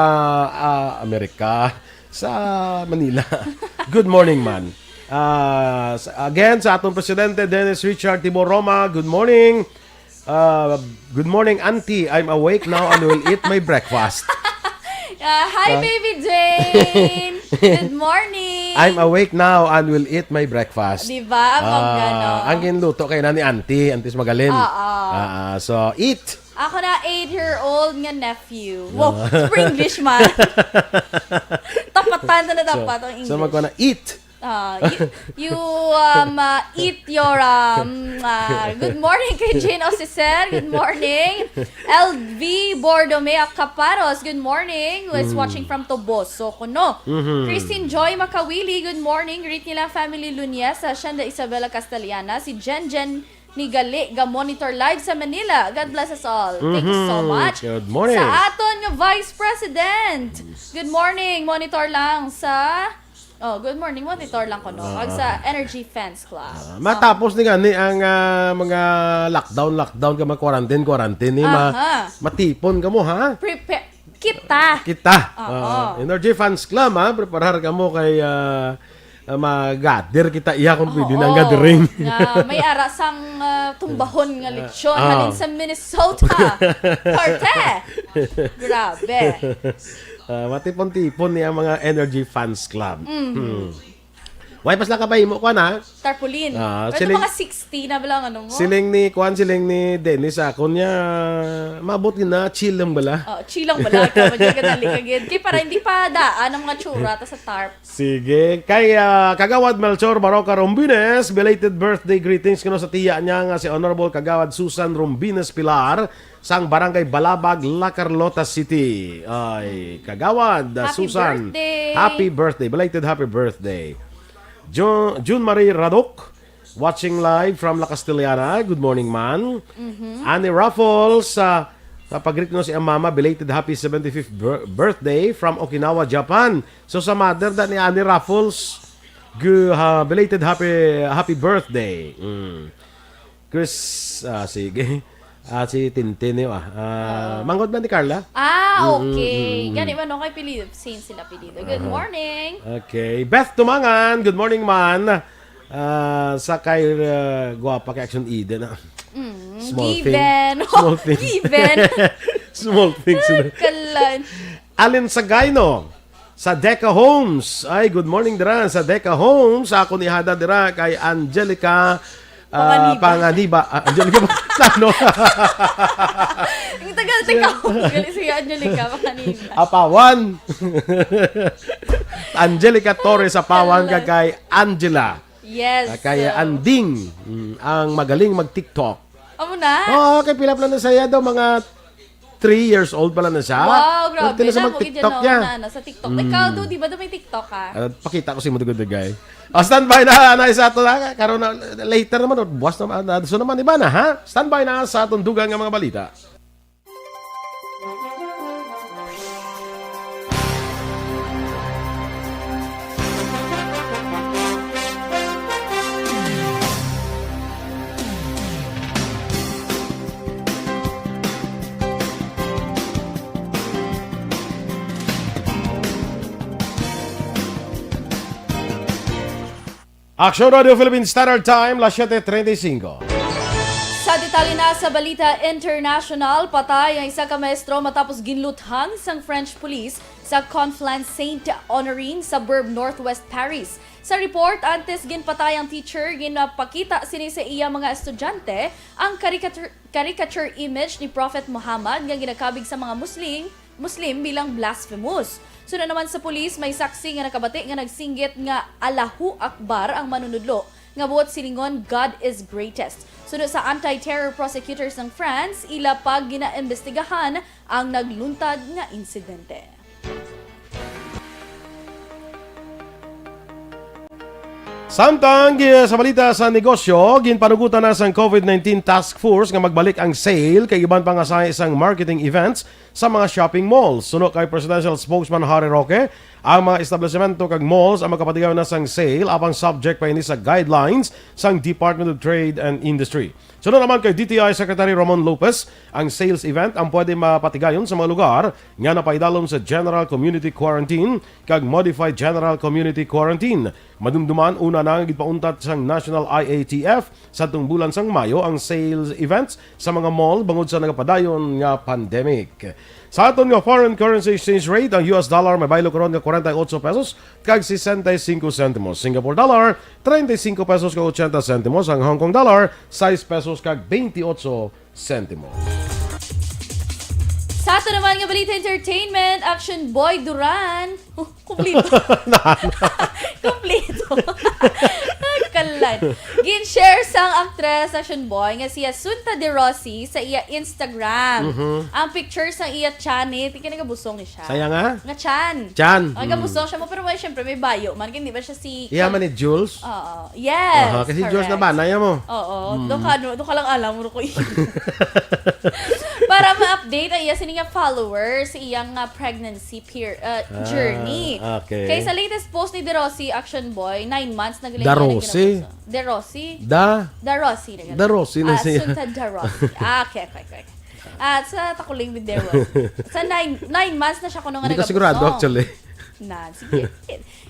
ah, Amerika, sa Manila. Good morning, man. Ah, sa, again, sa atong presidente, Dennis Richard Tibor Roma, good morning. Ah, good morning, Auntie. I'm awake now and will eat my breakfast. Ah, hi, Ah. Baby Jane. Good morning. I'm awake now and will eat my breakfast. Di ba? Ang Ah, gano. ang ginluto kay na ni Auntie, Auntie Magalin. Oo. Ah, ah, so, eat. Ako na eight-year-old nga nephew. Wow, Springlish man. Tapatan na na So, dapat ang so English. magkuha na, eat. Ah, you, you, um, uh, eat your, um, uh, good morning kay Jane Osiser. Good morning. L V Bordomea Caparos. Good morning. Who is Mm. watching from Toboso, kuno. Mhm. Christine Joy Makawili. Good morning. Greet nila family Lunyesa, Shanda Isabela Castellana, si Jen Jen ni gali ga monitor live sa Manila. God bless us all. Thank you so Mhm. much. Good morning. Sa aton nga Vice President. Good morning. Monitor lang sa, oh, good morning. Monitor lang ko, no? Ah. Kag sa Energy Fans Club. Ah, matapos ni gani ang, ah, mga lockdown, lockdown, ka mga quarantine, quarantine, ni ma-, Aha. matipon kamo, ha? Prepare. Kita. Kita. Oo. Ah, Energy Fans Club, ha? Preparar kamo kay, ah, ah, mag-gather kita iya kung pwede Oo. nang gathering. Nga may ara sang, ah, tumbahon nga lechon Ah. halin sa Minnesota. Parte. Grabe. Ah, matipon-tipon ni ang mga Energy Fans Club. Mhm. Hmm. Way pa sila kapahimo, kuwan, ha? Tarpaulin. Ah, Pero siling mga sixty na bala, ano mo? Siling ni, kuwan, siling ni Dennis, ako niya, maabot yun na, chill lang bala. Oh, chill lang bala. Ikaw, madyan ka dali ka gid. Kay para hindi pa daan ang mga tsura ta sa tarp. Sige. Kay, ah, Kagawad Melchor Baroca Rombines, belated birthday greetings kuno sa tiya niya nga si Honorable Kagawad Susan Rombines Pilar, sang Barangay Balabag, La Carlota City. Ay, Kagawad, ah, Happy Susan, birthday. happy birthday. Belated happy birthday. Jo-, June Marie Radok, watching live from La Castellana. Good morning, man. Mhm. Annie Raffles, ah, sa pag-greet no si ang mama, belated happy seventy-fifth bir-, birthday from Okinawa, Japan. So, sa mother da ni Annie Raffles, gu-, ha, belated happy, happy birthday. Mm. Chris, ah, sige. Ah, si Tintin, eh, ah. Ah, Oo. manggod man ni Carla? Ah, Mm, okay. mm, mm, mm. Gani man, okay, apelyido. Same sila apelyido. Good Aha. morning. Okay. Beth Tumangan, good morning, man. Ah, sa kay, ah, gwapa kay Action Eden, ah. Mm, Small thing. given. Small thing. Given. Small things. Kalan. Alin Sagayno, sa Deca Homes. Ay, good morning dira sa Deca Homes. Sa akon ihada dira kay Angelica, ah, Panganiba. Panganiba. Ah, Angelica Panganiba. Ang tagal, teka. Gali, sige, Angelica, Panganiba. Apawan. Angelica Torres Apawan, Hello. kag kay Angela. Yes, Ah, kay so Anding, mm, ang magaling mag-TikTok. Amo na? Oo, kay pila pala na siya daw, mga three years old pala na siya. Wow, grabe. Pwede na siya Namo, mag-TikTok gid yan, niya. na, na sa TikTok. Mm. Ikaw, do, di ba, do may TikTok ka? Ah, pakita ko si Mudugudugay. Ah, standby na, na isa to na. Karon na, later naman, o, buwas naman, ah, so naman, iba na, ha? Standby na sa aton dugang nga mga balita. Aksyon Radio Philippine Standard Time, las siete treinta y cinco. Sa detalye na sa balita international, patay ang isa ka maestro matapos ginluthang sang French police sa Conflans Saint Honorine, suburb Northwest Paris. Sa report, antes ginpatay ang teacher, ginapakita sini sa iya mga estudyante ang caricature, caricature image ni Prophet Muhammad nga ginakabig sa mga Muslim, Muslim bilang blasphemous. Suno naman sa pulis, may saksi nga nakabati nga nagsinggit nga Allahu Akbar ang manunudlo, nga buot silingon, "God is greatest." Suno sa anti-terror prosecutors ng France, ila pa ginaimbestigahan ang nagluntad nga insidente. Samtang, gi-, sa balita sa negosyo, ginpanugutan na sang COVID nineteen Task Force nga magbalik ang sale kag iban pa nga sahi sang marketing events sa mga shopping malls. Suno kay Presidential Spokesman Harry Roque, ang mga establisemento kag malls ang magkapatigayon na sang sale, apang subject pa ini sa guidelines sang Department of Trade and Industry. Suno naman kay D T I Secretary Ramon Lopez, ang sales event ang pwede mapatigayon sa mga lugar nga napaidalom sa General Community Quarantine kag Modified General Community Quarantine. Madumduman una na nga ginpauntat sang National I A T F sadtong bulan sang Mayo ang sales events sa mga mall bangod sa nagapadayon nga pandemic. Sa aton nga foreign currency exchange rate, ang U S dollar may baylo karon nga forty-eight pesos kag sesenta y cinco sentimos. Singapore dollar, treinta y cinco pesos kag ochenta sentimos. Ang Hong Kong dollar, sais pesos kag veintiocho sentimos. Sa ato naman nga balita entertainment, Action Boy Duran. Oh, kumplito. Kumplito. Kalan. Gin-share sang aktres Action Boy nga si Assunta De Rossi sa iya Instagram. Mhm. Ang picture sa iya tiyan, eh, tingnan nga busong ni siya. Saya nga? Nga tiyan. Tiyan. Ay, Mm. nga busong siya mo, pero wala, syempre, may bayo man. Kaya hindi ba siya si... Iya man ni Jules. Oo. Yes. Aha, kasi Jules na correct. Banay mo. Oo. Mm. Doon ka, ano, doon ka lang alam mo ko. Para ma-update ang iya sini nga followers sa iyang, ah, pregnancy per, ah, Ah, journey. okay. Kay sa latest post ni De Rossi, Action Boy, nine months na gali Da niya Rossi. nagkinabuso. De Rossi. Da. Da Rossi na gali. Da Rossi na Ah, siya. Assunta Da Rossi. Ah, okay, okay, okay. At sa takuling with De Rossi. Sa nine, nine months na siya kuno nga Hindi ka nagabusong. sigurado, actually. Na, sige.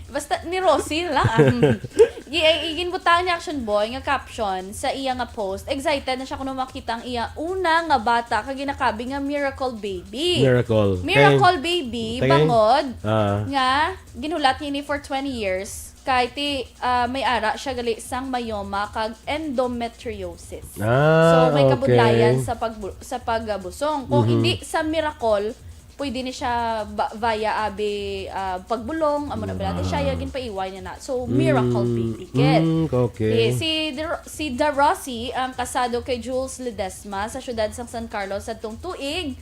Basta ni Rossi lang. Gi-, ay, iginbutang ni Action Boy nga caption sa iya nga post. Excited na siya kuno makita ang iya una nga bata kag ginakabig nga miracle baby. Miracle. Miracle baby, Kay- bangod Ah. nga ginhulat niya ini for twenty years kay ti, ah, may ara siya gali sang myoma kag endometriosis. Ah, So may okay. kabudlayan sa pagbu- sa pagabusong. Kung Mhm. hindi sa miracle, pwede ni siya ba- via abi, ah, pagbulong, amo na ba natin siya, Ah. ya ginpaiway niya na. So miracle Mm, baby kid. mm, okay. Eh, si De Ro- si Da Rossi ang kasado kay Jules Ledesma sa siyudad sang San Carlos sadtong tuig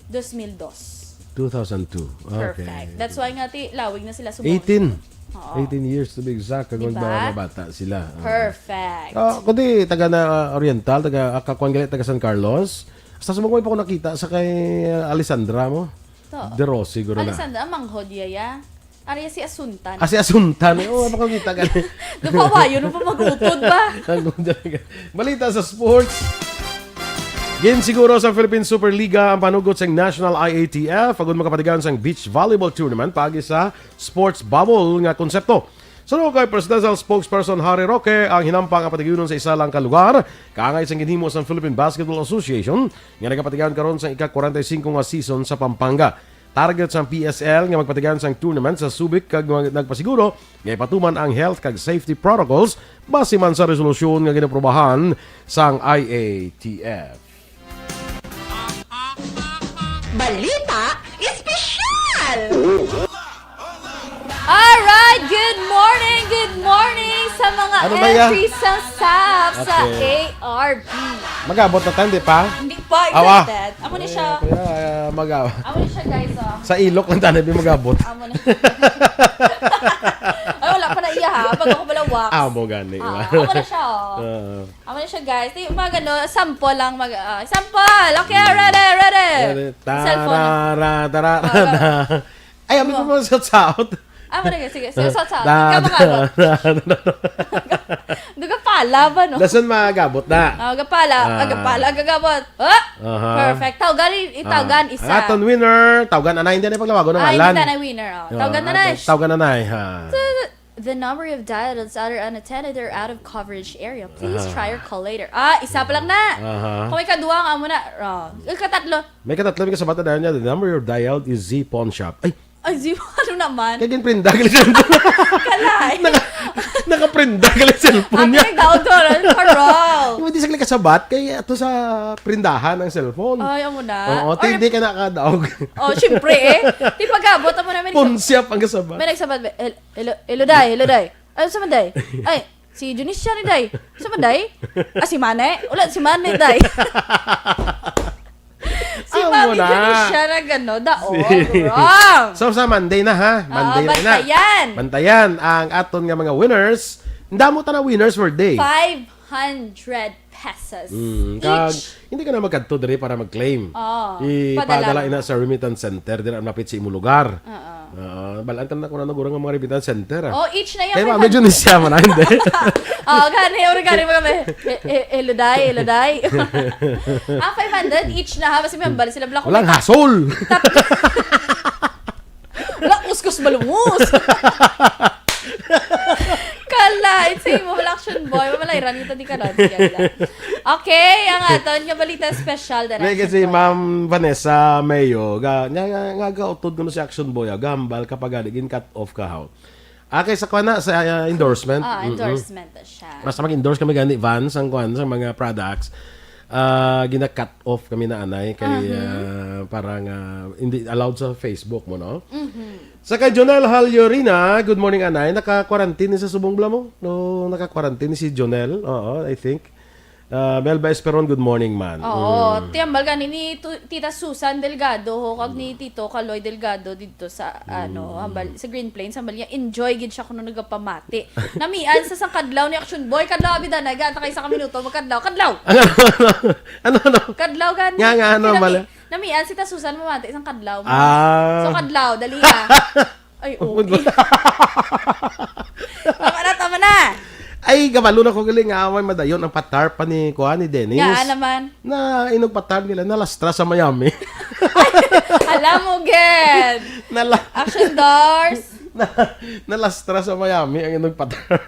dos mil dos. Two thousand two. Okay. Perfect. That's why nga ti lawig na sila sumulong. Eighteen. Oo. Eighteen years to be exact. Kag Di ba? Magbata sila. Oo. Perfect. Ah, kundi taga na, ah, Oriental, taga, ah, kakuan gali, taga San Carlos. Sa sumugod pa ko nakita sa kay, ah, Alessandra mo. To. De Rossi, guro na. Alessandra, ang manghod, yaya. Ari si Asuntan. Ah, si Asuntan. Oo, oh, makakita ka. Dupawayo, no pa mag-utod ba? Ang ganda talaga. Balita sa sports. Gin siguro sa Philippine Superliga ang panugot sa National I A T F agud makapatigayon sang beach volleyball tournament paagi sa sports bubble nga konsepto. Suno kay Presidential Spokesperson Harry Roque, ang hinampang ang patigayunon sa isa lang ka lugar, kaangay sang ginhimo sang Philippine Basketball Association nga nagapatigayon karon sa ika-forty-five nga season sa Pampanga. Target sang P S L nga magpatigayon sang tournament sa Subic kag mag-, nagpasiguro nga ipatuman ang health kag safety protocols base man sa resolusyon nga ginaprobahan sang I A T F. Balita Espesyal! Alright, good morning, good morning sa mga Ano ba yan? entries sa sap sa Okay. A R B. Mag-abot na tayo, di pa? Hindi pa, Awa. excited. Amo na siya. Kaya, mag-abot. Amo na siya, guys, oh. Sa ilok lang tayo, mag-abot. Amo na siya. Ay, wala pa na iya, ha? Pag ako pala wax. Amo gani, Ah, wa? Amo na siya, oh. Oo. Amo na siya, guys. Di, mag, ano, sample lang, mag, ah, sample. Okay, ready, ready. Ready. Cellphone. Tara, tara, Ah, tara. Ay, abi ko mga shout out. Ah, wala, sige. Sige, shout out. Da, Ikaw, mga da, da, da, da. Duga pala ba, no? Dason magabot na. Ah, gapala. Ah, Ah. gapala, gagabot. Ah! Aha. Perfect. Tawgan, i- itawgan, Ah. isa. Ang aton winner, tawgan anay, hindi na paglawagon ang Ay, ngalan. Hindi na winner, oh. Ah, Tawgan na na. Tawgan na na, ha. The number of dialed are unattended or out of coverage area. Please Aha. try your call later. Ah, isa pa lang na. Aha. Kung may kaduwa nga mo na, oh. Ikatatlo. May katatlo, may kasabat na dahil niya, the number you dialed is Z Pawn Shop. Ay, Ay, Z, ano naman? kaya ginprinda, gali cellphone. Kalay. Naka, nakaprinda, gali cellphone Ang niya. pinagdaog ko, Carol. Yung hindi sa kasabat, kay ato sa prindahan ang cellphone. Ay, amo na. Oo, Or- hindi ka nakadaog. Oh, syempre eh. Di pag-abot mo naman. Pawn Shop ang kasabat. May nagsabat, "Hel-, hello, hello, day, hello, day." Ay, sa man, day? Ay, si Junisia ni, day. Sa man, day? Ah, si Mane? Wala, si Mane, day. Si Mami, na. Dili siya nag-ano, daog. Wrong. So, sa Monday na, ha? Oo, Monday na na. Bantayan. Bantayan ang aton nga mga winners. Ang damo ta na winners for day. Five hundred pesos. Mm, kag each. Hindi ka na magkadto diri para mag-claim. Oo. Ipadala ina sa remittance center dira malapit sa imo lugar. Oo. Ah, balaan ka na kung ano guro nga mga remittance center, ah. Oh, each na yan, kaya ba, five hundred. Medyo ni siya man, ah, hindi. Oh, gani, uri gani mga may, eh, eh, eh, luday, eh, luday. Ah, five hundred each na, ha? Basta may hambal sila, black. Walang hasol. Tap-, wala, kuskus malungos. Kala, it's a mo, wala action boy. Mamalay, ran kita di ka ron. Sige, wala. Okay, ang aton nga balita special na. May kasi Ma'am Vanessa Mayo, ga, nga, nga, nga gautod ko no si Action Boy, ah, gambal kapag gani, gin-cut off ka, how? Ah, kay sa kuwan na, sa, ah, endorsement. Ah, mm-mm, endorsement na siya. Basta mag-endorse kami gani, Vans, ang kuwan, sa mga products. Ah, gina-cut off kami na anay kay, mhm, ah, para nga hindi allowed sa Facebook mo, no? Mhm. Sa kay Jonel Halyorina, good morning, anay. Naka-quarantine ni sa subong bala mo? No, naka-quarantine ni si Jonel. Oo, I think. Ah, Melba Esperon, good morning, man. Oo, mm, tiyambal gani ni tu-, Tita Susan Delgado, ho, kag ni, mm, Tito Kaloy Delgado dito sa, ano, mm, hambal, sa Green Plains, hambal niya, enjoy gid siya kuno nagapamati. Namian sa sang kadlaw ni Action Boy, kadlaw, abi, danay, gata kay sa ka minuto, magkadlaw, kadlaw! Ano, ano, ano, ano? Kadlaw gani. Nga, nga, ano, kinami-, bala? Namian si Ta Susan mamati sang kadlaw mo. Ah. So, kadlaw, dali, ah. Ay, okay. Tama na, tama na. Ay, kabalo na ko gali nga amay madayon ang patar pa ni, kuha ni Dennis. Nga naman. Na inog patar nila, nalastra sa Miami. Alam mo, gid. Nala- Action doors. Na, nalastra sa Miami ang inog patar.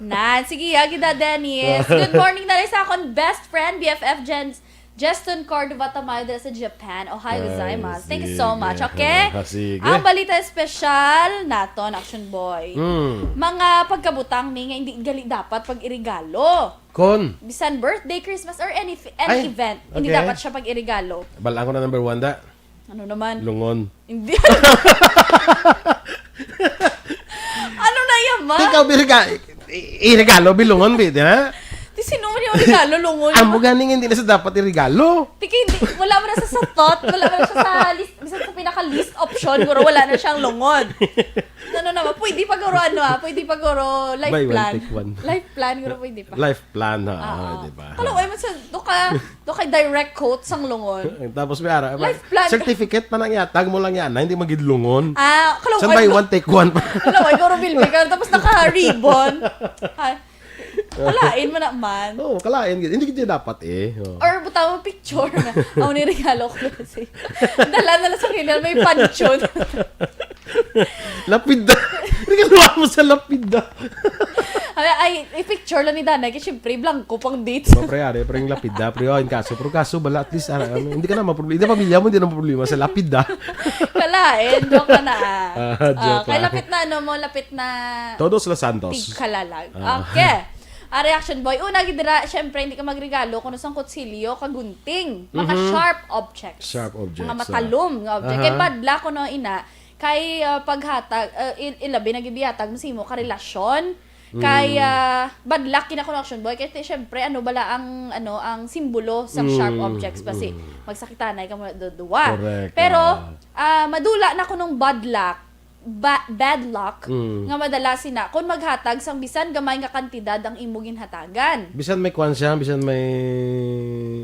Na, sige, agi da, Dennis. Good morning na rin sa akong best friend, B F F Jen Justin Cordova Tamayo dira sa Japan. Ohayo gozaimasu. Thank you so much, okay? Ah, sige. Ang balita espesyal naton, Action Boy. Mm. Mga pagkabutang ni nga hindi gali dapat pag-irigalo. Kon? Bisan birthday, Christmas, or any, any event, hindi dapat siya pag-irigalo. Ay, okay. Bal-an ko na number one da. Ano naman? Lungon. Hindi. Ano na yan, ma? Ikaw, biriga-, i-, iregalo, bilungon, bi, di na? Di sino man yung regalo, lungon? Amo gani nga hindi na sa dapat iregalo. Di ka hindi, wala man na sa, sa thought, wala man na siya sa list, bisan sa pinaka-least option, guro, wala na siyang lungon. Ano naman, pwede pa guro, ano, ah, pwede pa guro, life plan. Buy one, take one. Life plan, guro, pwede pa. Life plan, ha? Oo. Ah, di ba? Kalaw-ay man sa, do ka, do kay direct quote sang lungon. Tapos may ara, may life plan. Certificate pa nang yatag mo lang yan, na hindi magidlungon. Ah, kalaw-ay. Sa buy one, take one pa. Kalaw-ay, guro bilbil ka, tapos naka-ribbon. Ay, kalain man naman. Oo, kalain. Hindi kita dapat eh. Oo. Or butang mo picture na, "Ako ni regalo ko kasi." Dala na lang sa kanya, may panchon. Lapida. Regalo mo sa lapida. Ay, ay, i-picture lang ni Danay, kasi syempre, blanco pang dates. Mga pre, ari, pre, yung lapida, pre, oh, yung kaso, pero kaso, bala, at least, ah, ano, hindi ka na maproblema, hindi na pamilya mo, hindi na problema sa lapida. Kalain, joke ka na, ah. Ah, joke lang. Ah, kay lapit na, ano mo, lapit na Todos los Santos. Tigkalalag. Ah. Okay. Ah, reaction boy. Una, gid dira, syempre, hindi ka magregalo kung sang kutsilyo, kagunting. Mga, mhm, sharp objects. Sharp objects, ah. Mga matalom nga object. Aha. Kay bad luck kuno ina, kay, ah, paghatag, ah, il-, ilabi na gid hatag mo sa imo ka relasyon. Kay, mm, ah, bad luck gid na kuno, Action Boy. Kay, syempre, ano bala ang, ano, ang simbolo sang sharp, mm, objects ba si, mm, magsakitanay ka mo duduwa. Correct, pero, ah, ah, madula na kunong bad luck, ba-, bad luck, mm, nga madala sina kung maghatag sang bisan gamay nga kantidad ang imo ginhatagan. Bisan may kwan siya, bisan may,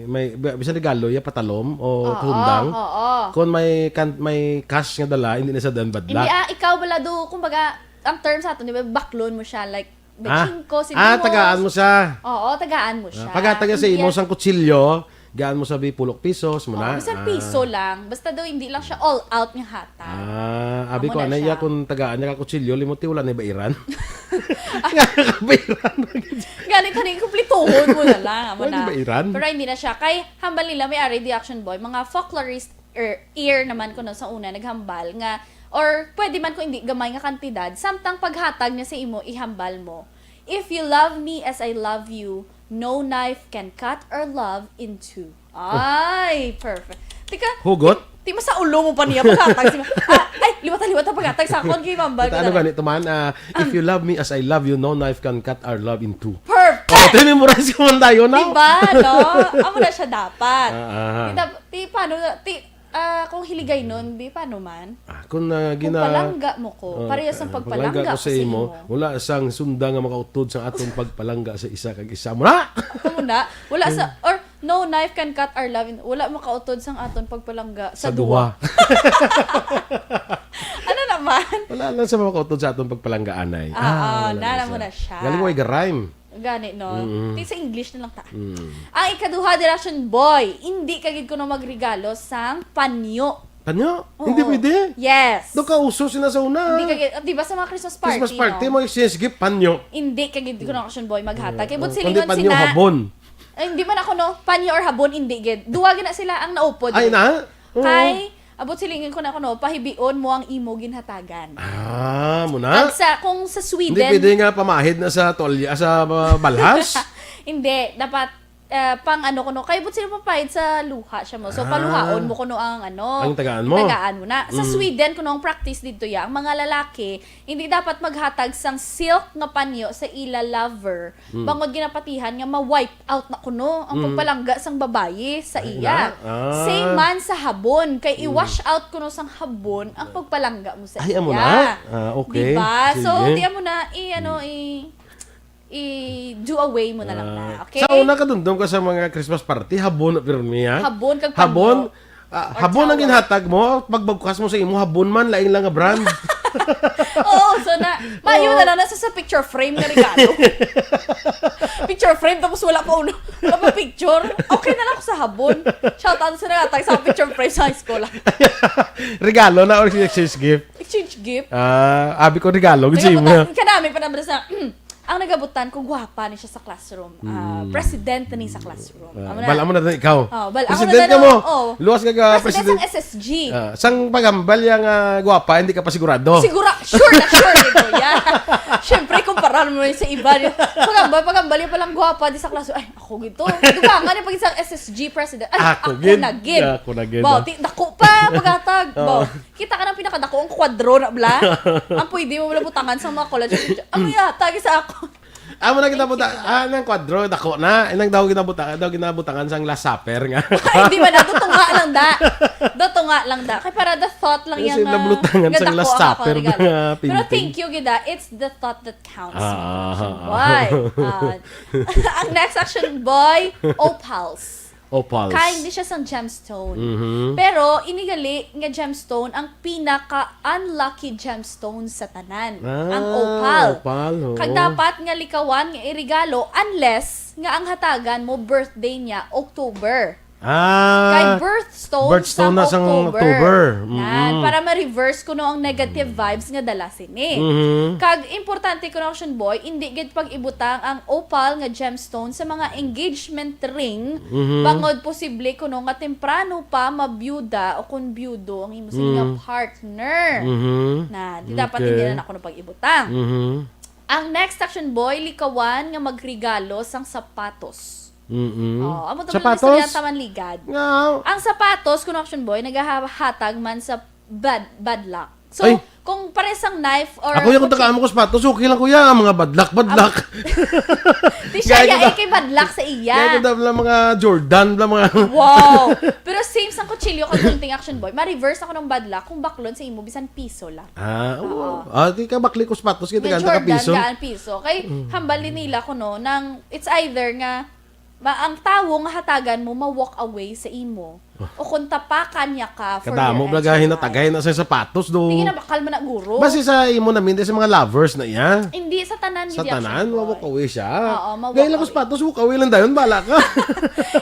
may, bisan regalo ya, patalom o, oo, kundang. Oo. Kung may kan-, may cash nga dala, hindi na sa dan bad luck. Hindi, ah, ikaw bala do, kumbaga, ang term sa aton, di ba, baklon mo siya, like, may, ah, singko, ah, singko, tagaan mo siya. Oo, tagaan mo siya. Ah, paghatag niya sa imo sang kutsilyo, gaan mo sa bi pulok pisos mo na. Oo, bisan piso lang. Basta daw, hindi lang siya all out nga hatag. Ah, abi ko, ano iya, kung tagaan niya ka kutsilyo, limuti, wala na bairan. Nga, bairan. Ganit, honey, kumplituhon mo na lang. Amo na. Wala na bairan. Pero hindi na siya. Kay, hambal nila, may ari di, Action Boy, mga folklorist er, ear naman kuno sa una naghambal nga, or pwede man kung hindi gamay nga kantidad, samtang paghatag niya sa imo, ihambal mo, "If you love me as I love you, no knife can cut our love in two." Oh. Ay, perfect. Tika, hugot? Ti, ti, masaulo mo pa niya paghatag sa, ah, ay, liwat-liwat ang paghatag sa akon, kay hambal ko na. Ano gani to man? Ah, "If you love me as I love you, no knife can cut our love in two." Perfect! Ate, memorize ko man tayo na. Diba, no? Amo na siya dapat. Ah, ah. Di, dap- di, paano, di, ah, kung hiligaynon, di, paano man? Ah, kung na Kung gina... palangga mo ko, Oo, parehas ang ah, pagpalangga pagpalangga ko ko sa sa imo, imo. Wala sang sunda nga makautod sa aton pagpalangga sa isa kag isa. Muna! Amo na, wala sa, or no knife can cut our love. In, wala makautod sang aton pagpalangga sa, Sa duha. duha. Ano naman? Wala lang sa makautod sa aton pagpalangga, anay. Ah, Ah, wala na, lang na mo siya. na siya. Galing ko ay garime. Gani, no? Mm. Ti sa English na lang ta. Mm. Ang ikaduha, Direction Boy, hindi ka gid kuno magregalo sang panyo. Panyo? Oo. Hindi pwede? Yes. Daw kauso sina sa una. Hindi ka gid, di ba sa mga Christmas party, Christmas party, no? Mo exchange gift, panyo. Hindi ka gid kuno, Direction Boy, maghatag. Kay, mm, but kundi silingon panyo, sina, habon. Ay, hindi man ako, no? Panyo or habon, hindi gid. Duwa gid na sila ang naupod. Ay, na? Oo. Kay, Abot silingon ko na kuno, pahibion mo ang imo ginhatagan. Ah, mo na? Kag sa, kung sa Sweden, Hindi pwede nga pamahid na sa tolya, sa, uh, balhas? Hindi, dapat, uh, pang ano kuno, kay abot sila papahid sa luha siya mo. So, Ah. paluhaon mo kuno ang ano, Ang tagaan mo? Tagaan mo na. Sa Mm. Sweden kuno ang practice dito ya, ang mga lalaki, hindi dapat maghatag sang silk nga panyo sa ila lover. Mm. Bangod ginapatihan nga ma-wipe out na kuno ang Mm. pagpalangga sang babayi sa Ay, iya. Na? Ah. Same man sa habon, kay Mm. i-wash out kuno sang habon ang pagpalangga mo sa Ay, iya. Amo na? Ah, okay. Diba? Sige. So, di amo na, i-, ano, i-, i-do away mo na lang na. Ah. Okay? Sa una, kadumdom ka sa mga Christmas party, habon na pirmi, ha? Habon kag panyo. Habon, Ah, habon ang ginhatag mo, pagbagkas mo sa imo, habon man, lain lang nga brand. Oo, so na, mayo Oo. na lang nasa sa picture frame nga regalo. Picture frame, tapos wala pa uno, wala pa picture. Okay na lang ako sa habon. Shout out sa nangatag sa picture frame sa high school. Regalo na or exchange gift? Exchange gift. Ah, abi ko regalo, Regalo gid sa imo na. Kanami pa naman sa, ang nagabutan ko, gwapa ni siya sa classroom. Ah, Mm. President ni sa classroom. Ah, Amo na. Bala mo na ikaw. Oh, bala, ako President na ka mo. Oh. Luwas ka ka President president. Sang S S G. Ah, sang pagambal yang, ah, gwapa, hindi ka pa sigurado. Sigura, sure na sure dito. Yeah. Siyempre, kumpara mo yun sa iba. Pagambal, pagambal yung palang gwapa di sa classroom. Ay, ako gito. Dugangan yung pag isang S S G president. Ay, Ako ako, gid. na gid. Ako na gid, Wow, ah. Ti, dako pa, paghatag. Oh. Wow. Kita ka ng pinakadako ang kwadro na bla. Ang pwede mo wala butangan sa mga college. Ang yata, sa ako. Amo na kita buta, ah, nang kwadro, dako na. Inang daw ginabutangan, daw ginabutangan sang Last Supper nga. Ay, di ba na? Dutunga lang da. Dutunga lang da. Kay para the thought lang Kasi yan nga, nabutangan sang Last Supper nga Pero painting. Thank you, gida. It's the thought that counts. Ah, ah, ah. Why? Ah, ang next action, boy, opals. Opals. Kain di siya sang gemstone. Mhm. Pero, inigali nga gemstone ang pinaka-unlucky gemstone sa tanan. Ah, ang opal. Opal, oo. Kag dapat nga likawan nga iregalo unless nga ang hatagan mo birthday niya October. Ah, kay birthstone birthstone sang na sang October. October. Nan, mm-mm. Para ma-reverse kuno ang negative vibes nga dala sini. Mhm. Kag importante kuno, Action Boy, indi gid pag-ibutang ang opal nga gemstone sa mga engagement ring, Mhm. bangod posible kuno nga temprano pa mabiyuda o kon biyudo ang imo sini nga Mm. partner. Mhm. Na, di dapat Okay. Hindi na kuno pag-ibutang. Mhm. Ang next, Action Boy, likawan nga magregalo sang sapatos. Mm-mm. Oh, amo to. Sapatos? Istorya taman ligad. Nga. Ang sapatos, kuno, Action Boy, nagahatag man sa bad, bad luck. So, Ay. Kung pares ang knife or Ako yung kung tagaan mo ko sapatos, okay lang, kuya. Ang mga bad luck, bad luck. Di siya, Gaya ko iya, da- eh, kay bad luck sa iya. Kaya ko da lang mga Jordan, lang mga Wow! Pero same sang kutsilyo kag gunting, Action Boy. Ma-reverse ako ng bad luck kung baklon sa imo, bisan piso lang. Ah, oo. Oo. Ah, di ka bakli ko sapatos, kay Nga tagaan ta ka Jordan, piso. Gaan piso. Kay Mm. hambal din nila ko, no, nang it's either nga Ma, ang tawo nga hatagan mo ma-walk away sa imo. Ah. O kung tapakan niya ka for Kadamo your bla gahin na entire tagay life. Na sa sapatos do. Sige na, bakal man na guro. Basi sa imo na, hindi sa mga lovers na iya. Hindi, sa tanan, Sa hindi tanan, actually, ma-walk boy. Away siya. Oo, ma-walk Gaya lang ko away. Sapatos, walk away lang dayon, bala ka.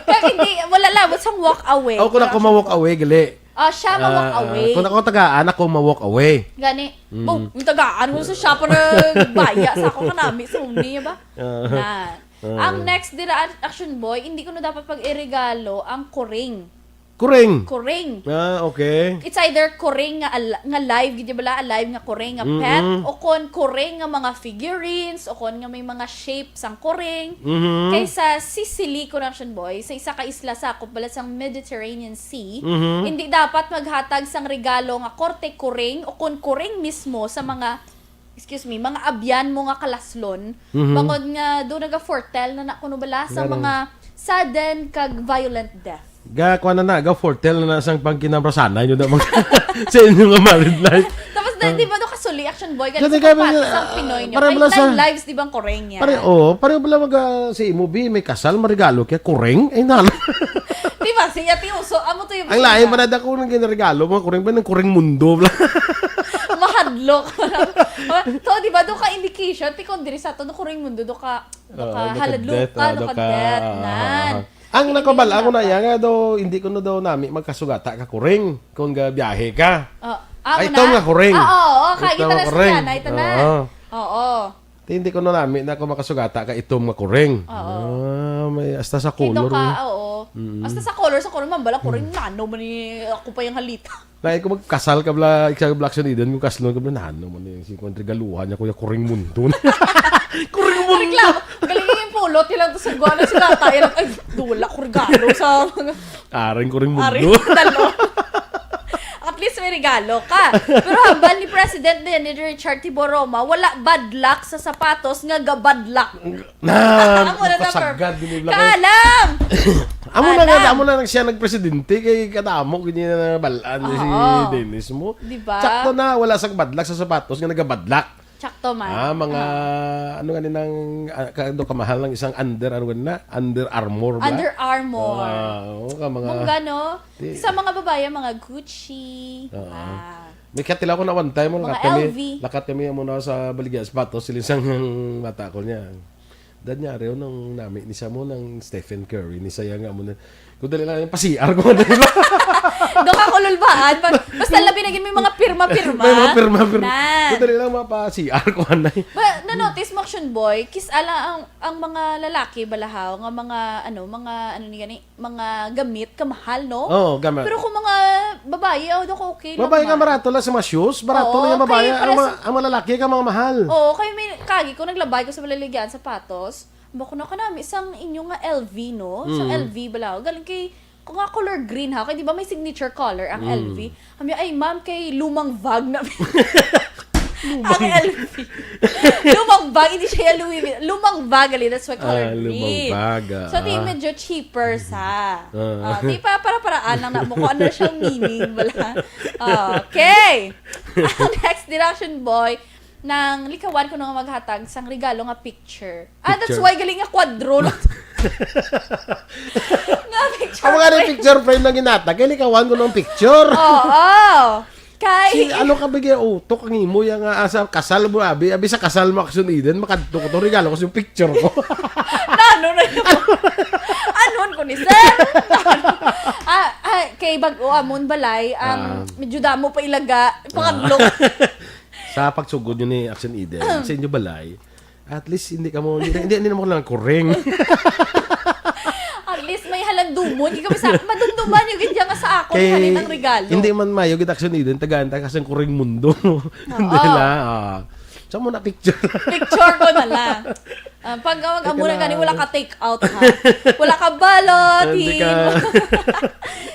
Kag hindi, wala labot sang walk away. Ako na ko Pero ma-walk actually, away, gali. Ah, siya ma-walk Ah, away. Kung ako tagaan, ako ma-walk away. Gani. Mm. Bo, yung tagaan mo sa siya pa na baya sa ako kanami sa uni ba? Ah. Na. Ah. Ang next dira, Action Boy, hindi ko na dapat pag-iregalo ang kuring. Kuring? Kuring. Ah, okay. It's either kuring nga al-, nga live, gid bala, alive nga kuring nga pet, Mm-mm. O kon kuring nga mga figurines, o kon nga may mga shape sang kuring. Mhm. Kay sa Sicily, kuno, Action Boy, sa isa ka isla sakop bala sang Mediterranean Sea, Mhm. Hindi dapat maghatag sang regalo nga korte kuring o kon kuring mismo sa mga excuse me, mga abyan mo nga kalaslon, Mhm. bangod nga do naga-foretell na na kuno bala sa Ganun. mga sudden kag violent death. Ga, kuwan na na, ga-foretell na na sang pagkinamrasanay nyo na mga sa inyo nga married life. Tapos na, Ah. di ba, no, kasuli, Action Boy, Gani ganun sa kami kapat-, nga, sa Pinoy nyo. Pareho Ay, bala sa nine lives, di ba, ang kureng niya? Pare, oo, pareho bala mag, ah, si imo, bi, may kasal, marigalo kaya kureng? Ay, nalo. Di ba, si Ate Uso, amo to yung Ang lain pa na dako nang ginaregalo, mga kureng ba, ng kureng mundo, bla. Mahadlok. To, di ba, do ka indication, tikon diri sa to, do kureng mundo, do ka, do Oo, ka do ka haladlok death, ka, oo, do do ka ka, death, ah, nan. ah, ah. Ang Hindi nakabal, ako na nila yan nga daw, hindi ko na daw nami magkasugata ka kureng kung ga biyahe ka. Oh, ah, Ay, mo ito na? nga kureng. Ah, oo, oo, Ito kagita nga na kureng. Sila, na, ito na. Oo. Oo. Ti, hindi ko na nami na ako makasugata ka itom nga kureng. Oo. Ah, may hasta sa Kay color, daw ka, eh. oo. Mm. Hasta sa color, sa color, mambala kureng, Mm. nano man ni ako pa yung halita. Lain ko magkasal ka bla, ikaw bla, Action Eden, kung kaslon ka bla, nano man ni, si Juan regaluhan niya, kuya, kureng mundo. Kureng mundo! Reklamo. Galing yung pulot, yun lang to sa guwa na sila tayo. Ay, wala ko regalo sa mga Aring kureng mundo. Aring dalo. At least may regalo ka. Pero hambal ni President Leni Richard Tiboroma, wala bad luck sa sapatos nga gabadlak. Na, Amo na na, napasagad perfect. Din yung Kaalam! Amo na nga, Alam! Amo na lang siya nagpresidente kay kadamo gid niya na balaan si Oo. Dennis mo. Di ba? Sakto na, wala sa badlak sa sapatos nga nagabadlak. Sakto man. Ah, mga, Ah. ano nga ni nang, ah, ka-, ano kamahal ng isang under, ano nga na? Under Armour ba? Under Armour. Ah, oo, ka mga Mong gano? Di- Sa mga babae, mga Gucci. Oo. Ah. May katila ko na one time, oh, Mga lakat kami, L V. Lakat kami amo na sa baligya sapatos, siling sang bata ko niya. Dad niya, Areo, nung nami ni sa mo ng Stephen Curry, ni saya nga mo na, kung dali lang, yung pa-C R ko, dali lang. Doon ka kululbaan. Pa-, basta labi na gid may mga pirma-pirma. May mga pirma-pirma. Na. Kung dali lang, mapa-C R ko, anay. Ba, na-notice mo, Action Boy, kis ala ang, ang mga lalaki, balahaw, nga mga, ano, mga, ano ni gani, mga gamit, kamahal, no? Oo, gamit. Pero kung mga babae, oh, dako okay lang Babae nga man. Barato lang sa mga shoes, barato Oo, lang yung babae. kay Ang mga, pares- ang mga lalaki ka mga mahal. Oo, kay may, kagi ko, naglabay ko sa malaligyan, sapatos. Bako na kanami, sang inyo nga L V, no? Sang Mm. L V bala. Galing kay, kung nga color green ha, kay di ba may signature color ang Mm. L V? Kami, ay ma'am, kay lumang bag na. Ang L V. Lumang bag, hindi siya Louis Vuitton. Lumang bag, ali, that's why color Ah, lumang green. Bag, ah, So, di ah. medyo cheaper sa. Ah. Ah, di pa, para-paraan lang na mo kung ano siyang meaning, bala. Okay. Ang next direction, boy, nang likawan ko nung maghatag sang regalo nga picture. Ah, that's Picture. Why galing nga kwadro lang. Nga picture Ang mga frame. Picture frame na ginatag, kay likawan ko ng picture. Oo. Kay Si, ano ka bigay utok ang imo yang, ah, sa kasal mo, abi, abi sa kasal mo, Action Eden, makadto ko to, regalo ko sa picture ko. Nano na yun? Anon ko ni sir? Ah, ah, kay bag-o amon balay, um, Ah. medyo damo pa ilaga, pangadlok. Sa pagsugod nyo ni Action Eden, sa inyo balay, at least hindi ka mo, hindi, hindi, hindi naman ko lang kuring. At least may halandumon. Ikaw sa, madumduman yung gid nga sa ako, Kay, hanin ang regalo. Hindi man mayo gid Action Eden, tagaan ta kasang kuring mundo. Oo. Hindi lang, ah. Sa mo na picture. Picture ko na lang. Ah, pag, pag Teka amo na lang. Gani, wala ka take out, ha? Wala ka balot, Hindi ka.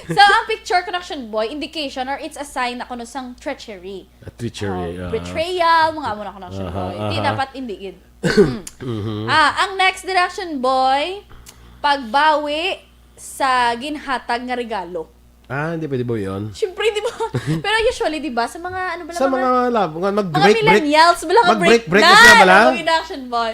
So, ang picture connection, boy, indication or it's a sign na kuno sang treachery. A treachery, Oh, ah. Betrayal, mga amo na connection, Aha, boy. Hindi aha. Dapat, hindi gid. Mm. Mhm. Ah, ang next direction, boy, pagbawi sa ginhatag nga regalo. Ah, hindi pwede ba yun? Siyempre, di ba? Pero usually, di ba, sa mga, ano ba Sa lang, mga lab-, nga mag-, mga break, break. Millennials, bala nga Mag-break, break. Break na sila, bala? Ang inaction, boy.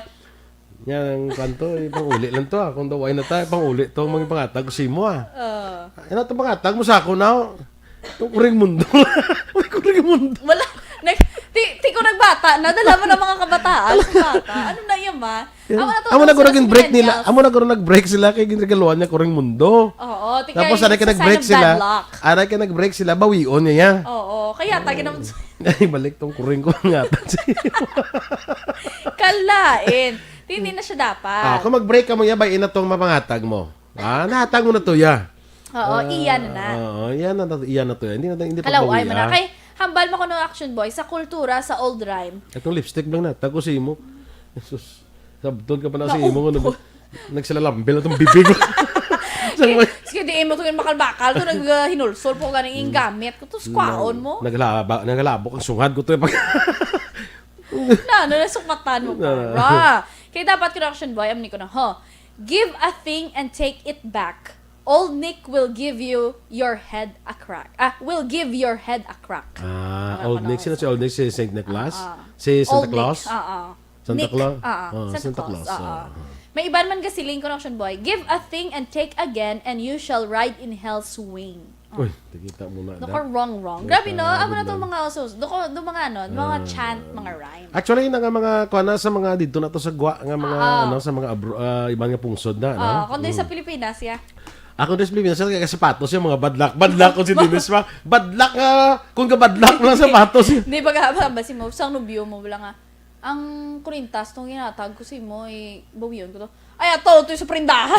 Yan, kwan to, eh, pang-uli lang to, ah. Kung daw ay na tayo, pang-uli to, mga pangatag ko sa imo, ah. Oo. Ano to, pangatag mo sa ako, now? Itong kuring mundo. May kuring mundo. Wala. Nag-, ti, ti ko nagbata, nadala mo na mga kabataan sa bata. Ano na yun, ma? Yan. Amo na to, Amo na nung guro sila nag-break sa nila. Millennials. Amo na guro nag-break sila kay ginregaluhan niya kuring mundo. Oo, ti Tapos, kay aray ka sa nag-break sign of sila. Bad luck. Aray ka nag-break sila, bawion niya. Oo, kaya tagi naman sa Ay, balik tong kuring ko nga. Kalain. Ti, hindi na siya dapat. Ah, kung mag-break ka mo, ya, bay, ina tong mapangatag mo. Ah, nahatag mo na to, ya. Oo, Ah, iyan na na. Oo, iyan na, iyan na to, ya. Hindi na, hindi Kalaw, pagbawi, ay, man na. Ah. Kay, hambal mo ko ng action, boy, sa kultura, sa old rhyme. Itong lipstick lang na, tago sa imo. Jesus. Sabton ka pa na sa imo, Naupo. Ano, nagsilalambil na itong bibig. Sa Sige, mga sige, di mo to yung bakal-bakal. To, nag, uh, hinulsol po ganing yung Hmm. gamit ko. To, squaon No. mo. Naglaba-, naglalabok ang sungad ko to. Pag Na, ano, nasukmatan mo pa. Ra. Kaya dapat ko na, Action Boy, amni ko na, ho. Give a thing and take it back. Old Nick will give you your head a crack. Ah, will give your head a crack. Ah, Ano Old ko na Nick. Sino sa si Old Nick? Si Saint Nicholas? Ah. Si Santa Old Nick, Claus? ah, ah. Santa Nick. Claus? Ah, ah. Santa Santa Claus, Claus, ah, ah. ah. May iban man gasiling ko, Action Boy. Give a thing and take again, and you shall ride in hell's wing. Oh. Uy, nakita mo na, Dok. Wrong, wrong. Grabe, no? Amo na tong mga usos. Dok, do mga ano, mga Ah. chant, mga rhyme. Actually, na nga mga, kuha na sa mga dito na to sa gwa, nga mga, Ah. ano, sa mga abro-, ah, ibang nga pungsod na, no? Ah, kundi sa Mm. Pilipinas, ya. Ako, sa Pilipinas, sa sapatos, yung mga badlak. Badlak ko si Dennis, ma. Badlak nga, kung gabadlak mo lang sapatos, yun. Di ba nga, ba, ba, si mo, sang nobyo mo, wala nga. Ang kurintas tong ginatag ko sa imo, eh, bawion ko to. Ay, ato, to sa prindahan.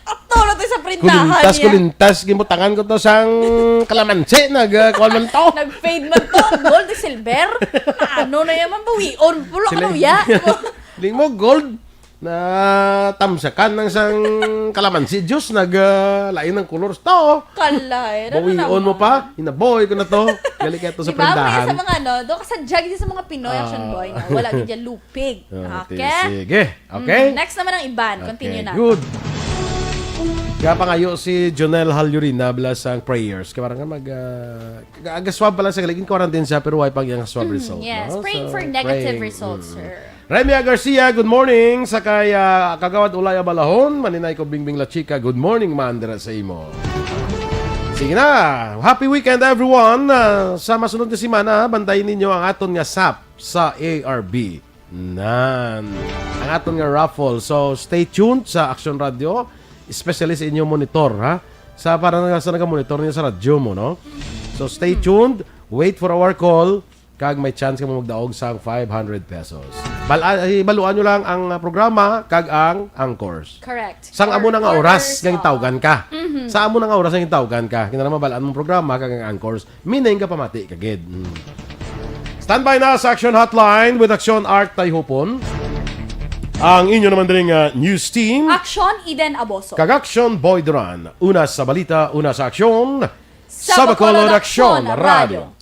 Ato na to sa prindahan Kulintas, niya. kulintas, gimutangan ko to sang kalamansi, nag, ah, kuwan man to. Nag-fade man to, gold, silver. Ano na yaman, bawion, pulo, Sila- ano ya? Ling mo, gold, na tamsakan ng sang kalamansi juice, nag, ah, lain ng colors to. Kalay, ano Bawion mo naman? pa, hinaboy ko na to. Gali ka to sa Di ba, may prindahan. sa mga ano, do ka sa jug sa mga Pinoy, Action Ah. Boy, no? Wala gid yan lupig. Ah, Okay? sige. Okay? Mm, next naman ang iban. Okay, Continue na. good. Kaya pangayo si Jonel Halyurina bala sang prayers. Kaya parang mag, ah, agaswab pa lang sa galing. In quarantine siya, pero why pang iyang swab Mm, result, yes. no? Praying So, for negative praying. results, Mm. sir. Remia Garcia, good morning. Sa kay, ah, Kagawad Ulay Abalahon, maninay ko Bingbing La Chica, good morning man dira sa imo. Sige na, happy weekend everyone. Ah, sa masunod nga semana, bantayan ninyo ang aton nga sap sa A R B. Nan. Ang aton nga raffle. So, stay tuned sa Action Radio, especially sa inyong monitor, ha? Sa, para nga sa naga-monitor niyo sa radyo mo, no? So, stay tuned, wait for our call, kag may chance ka mo magdaog sang five hundred pesos. Bal-, ah, ibaluan nyo lang ang, ah, programa kag ang anchors. Correct. Sang Or amo na nga oras oras, nga oo. gintawgan ka. Mhm. Sa amo na nga oras nga gintawgan ka. Kinahanglan mabalaan mong programa kag ang anchors. Meaning, kapamati ka gid. Mm. Standby na sa Action Hotline with Action Art Tayhupon. Ang inyo naman diri nga news team. Action Eden Aboso. Kag Action Boy Duran. Una sa balita, una sa aksyon. Sa Sa Bacolod Bacolod Action Action Radio. Radio.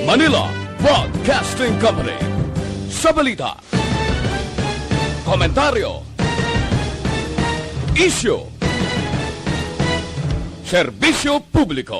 Manila Broadcasting Company. Sa balita, komentaryo, isyu, serbisyo publiko.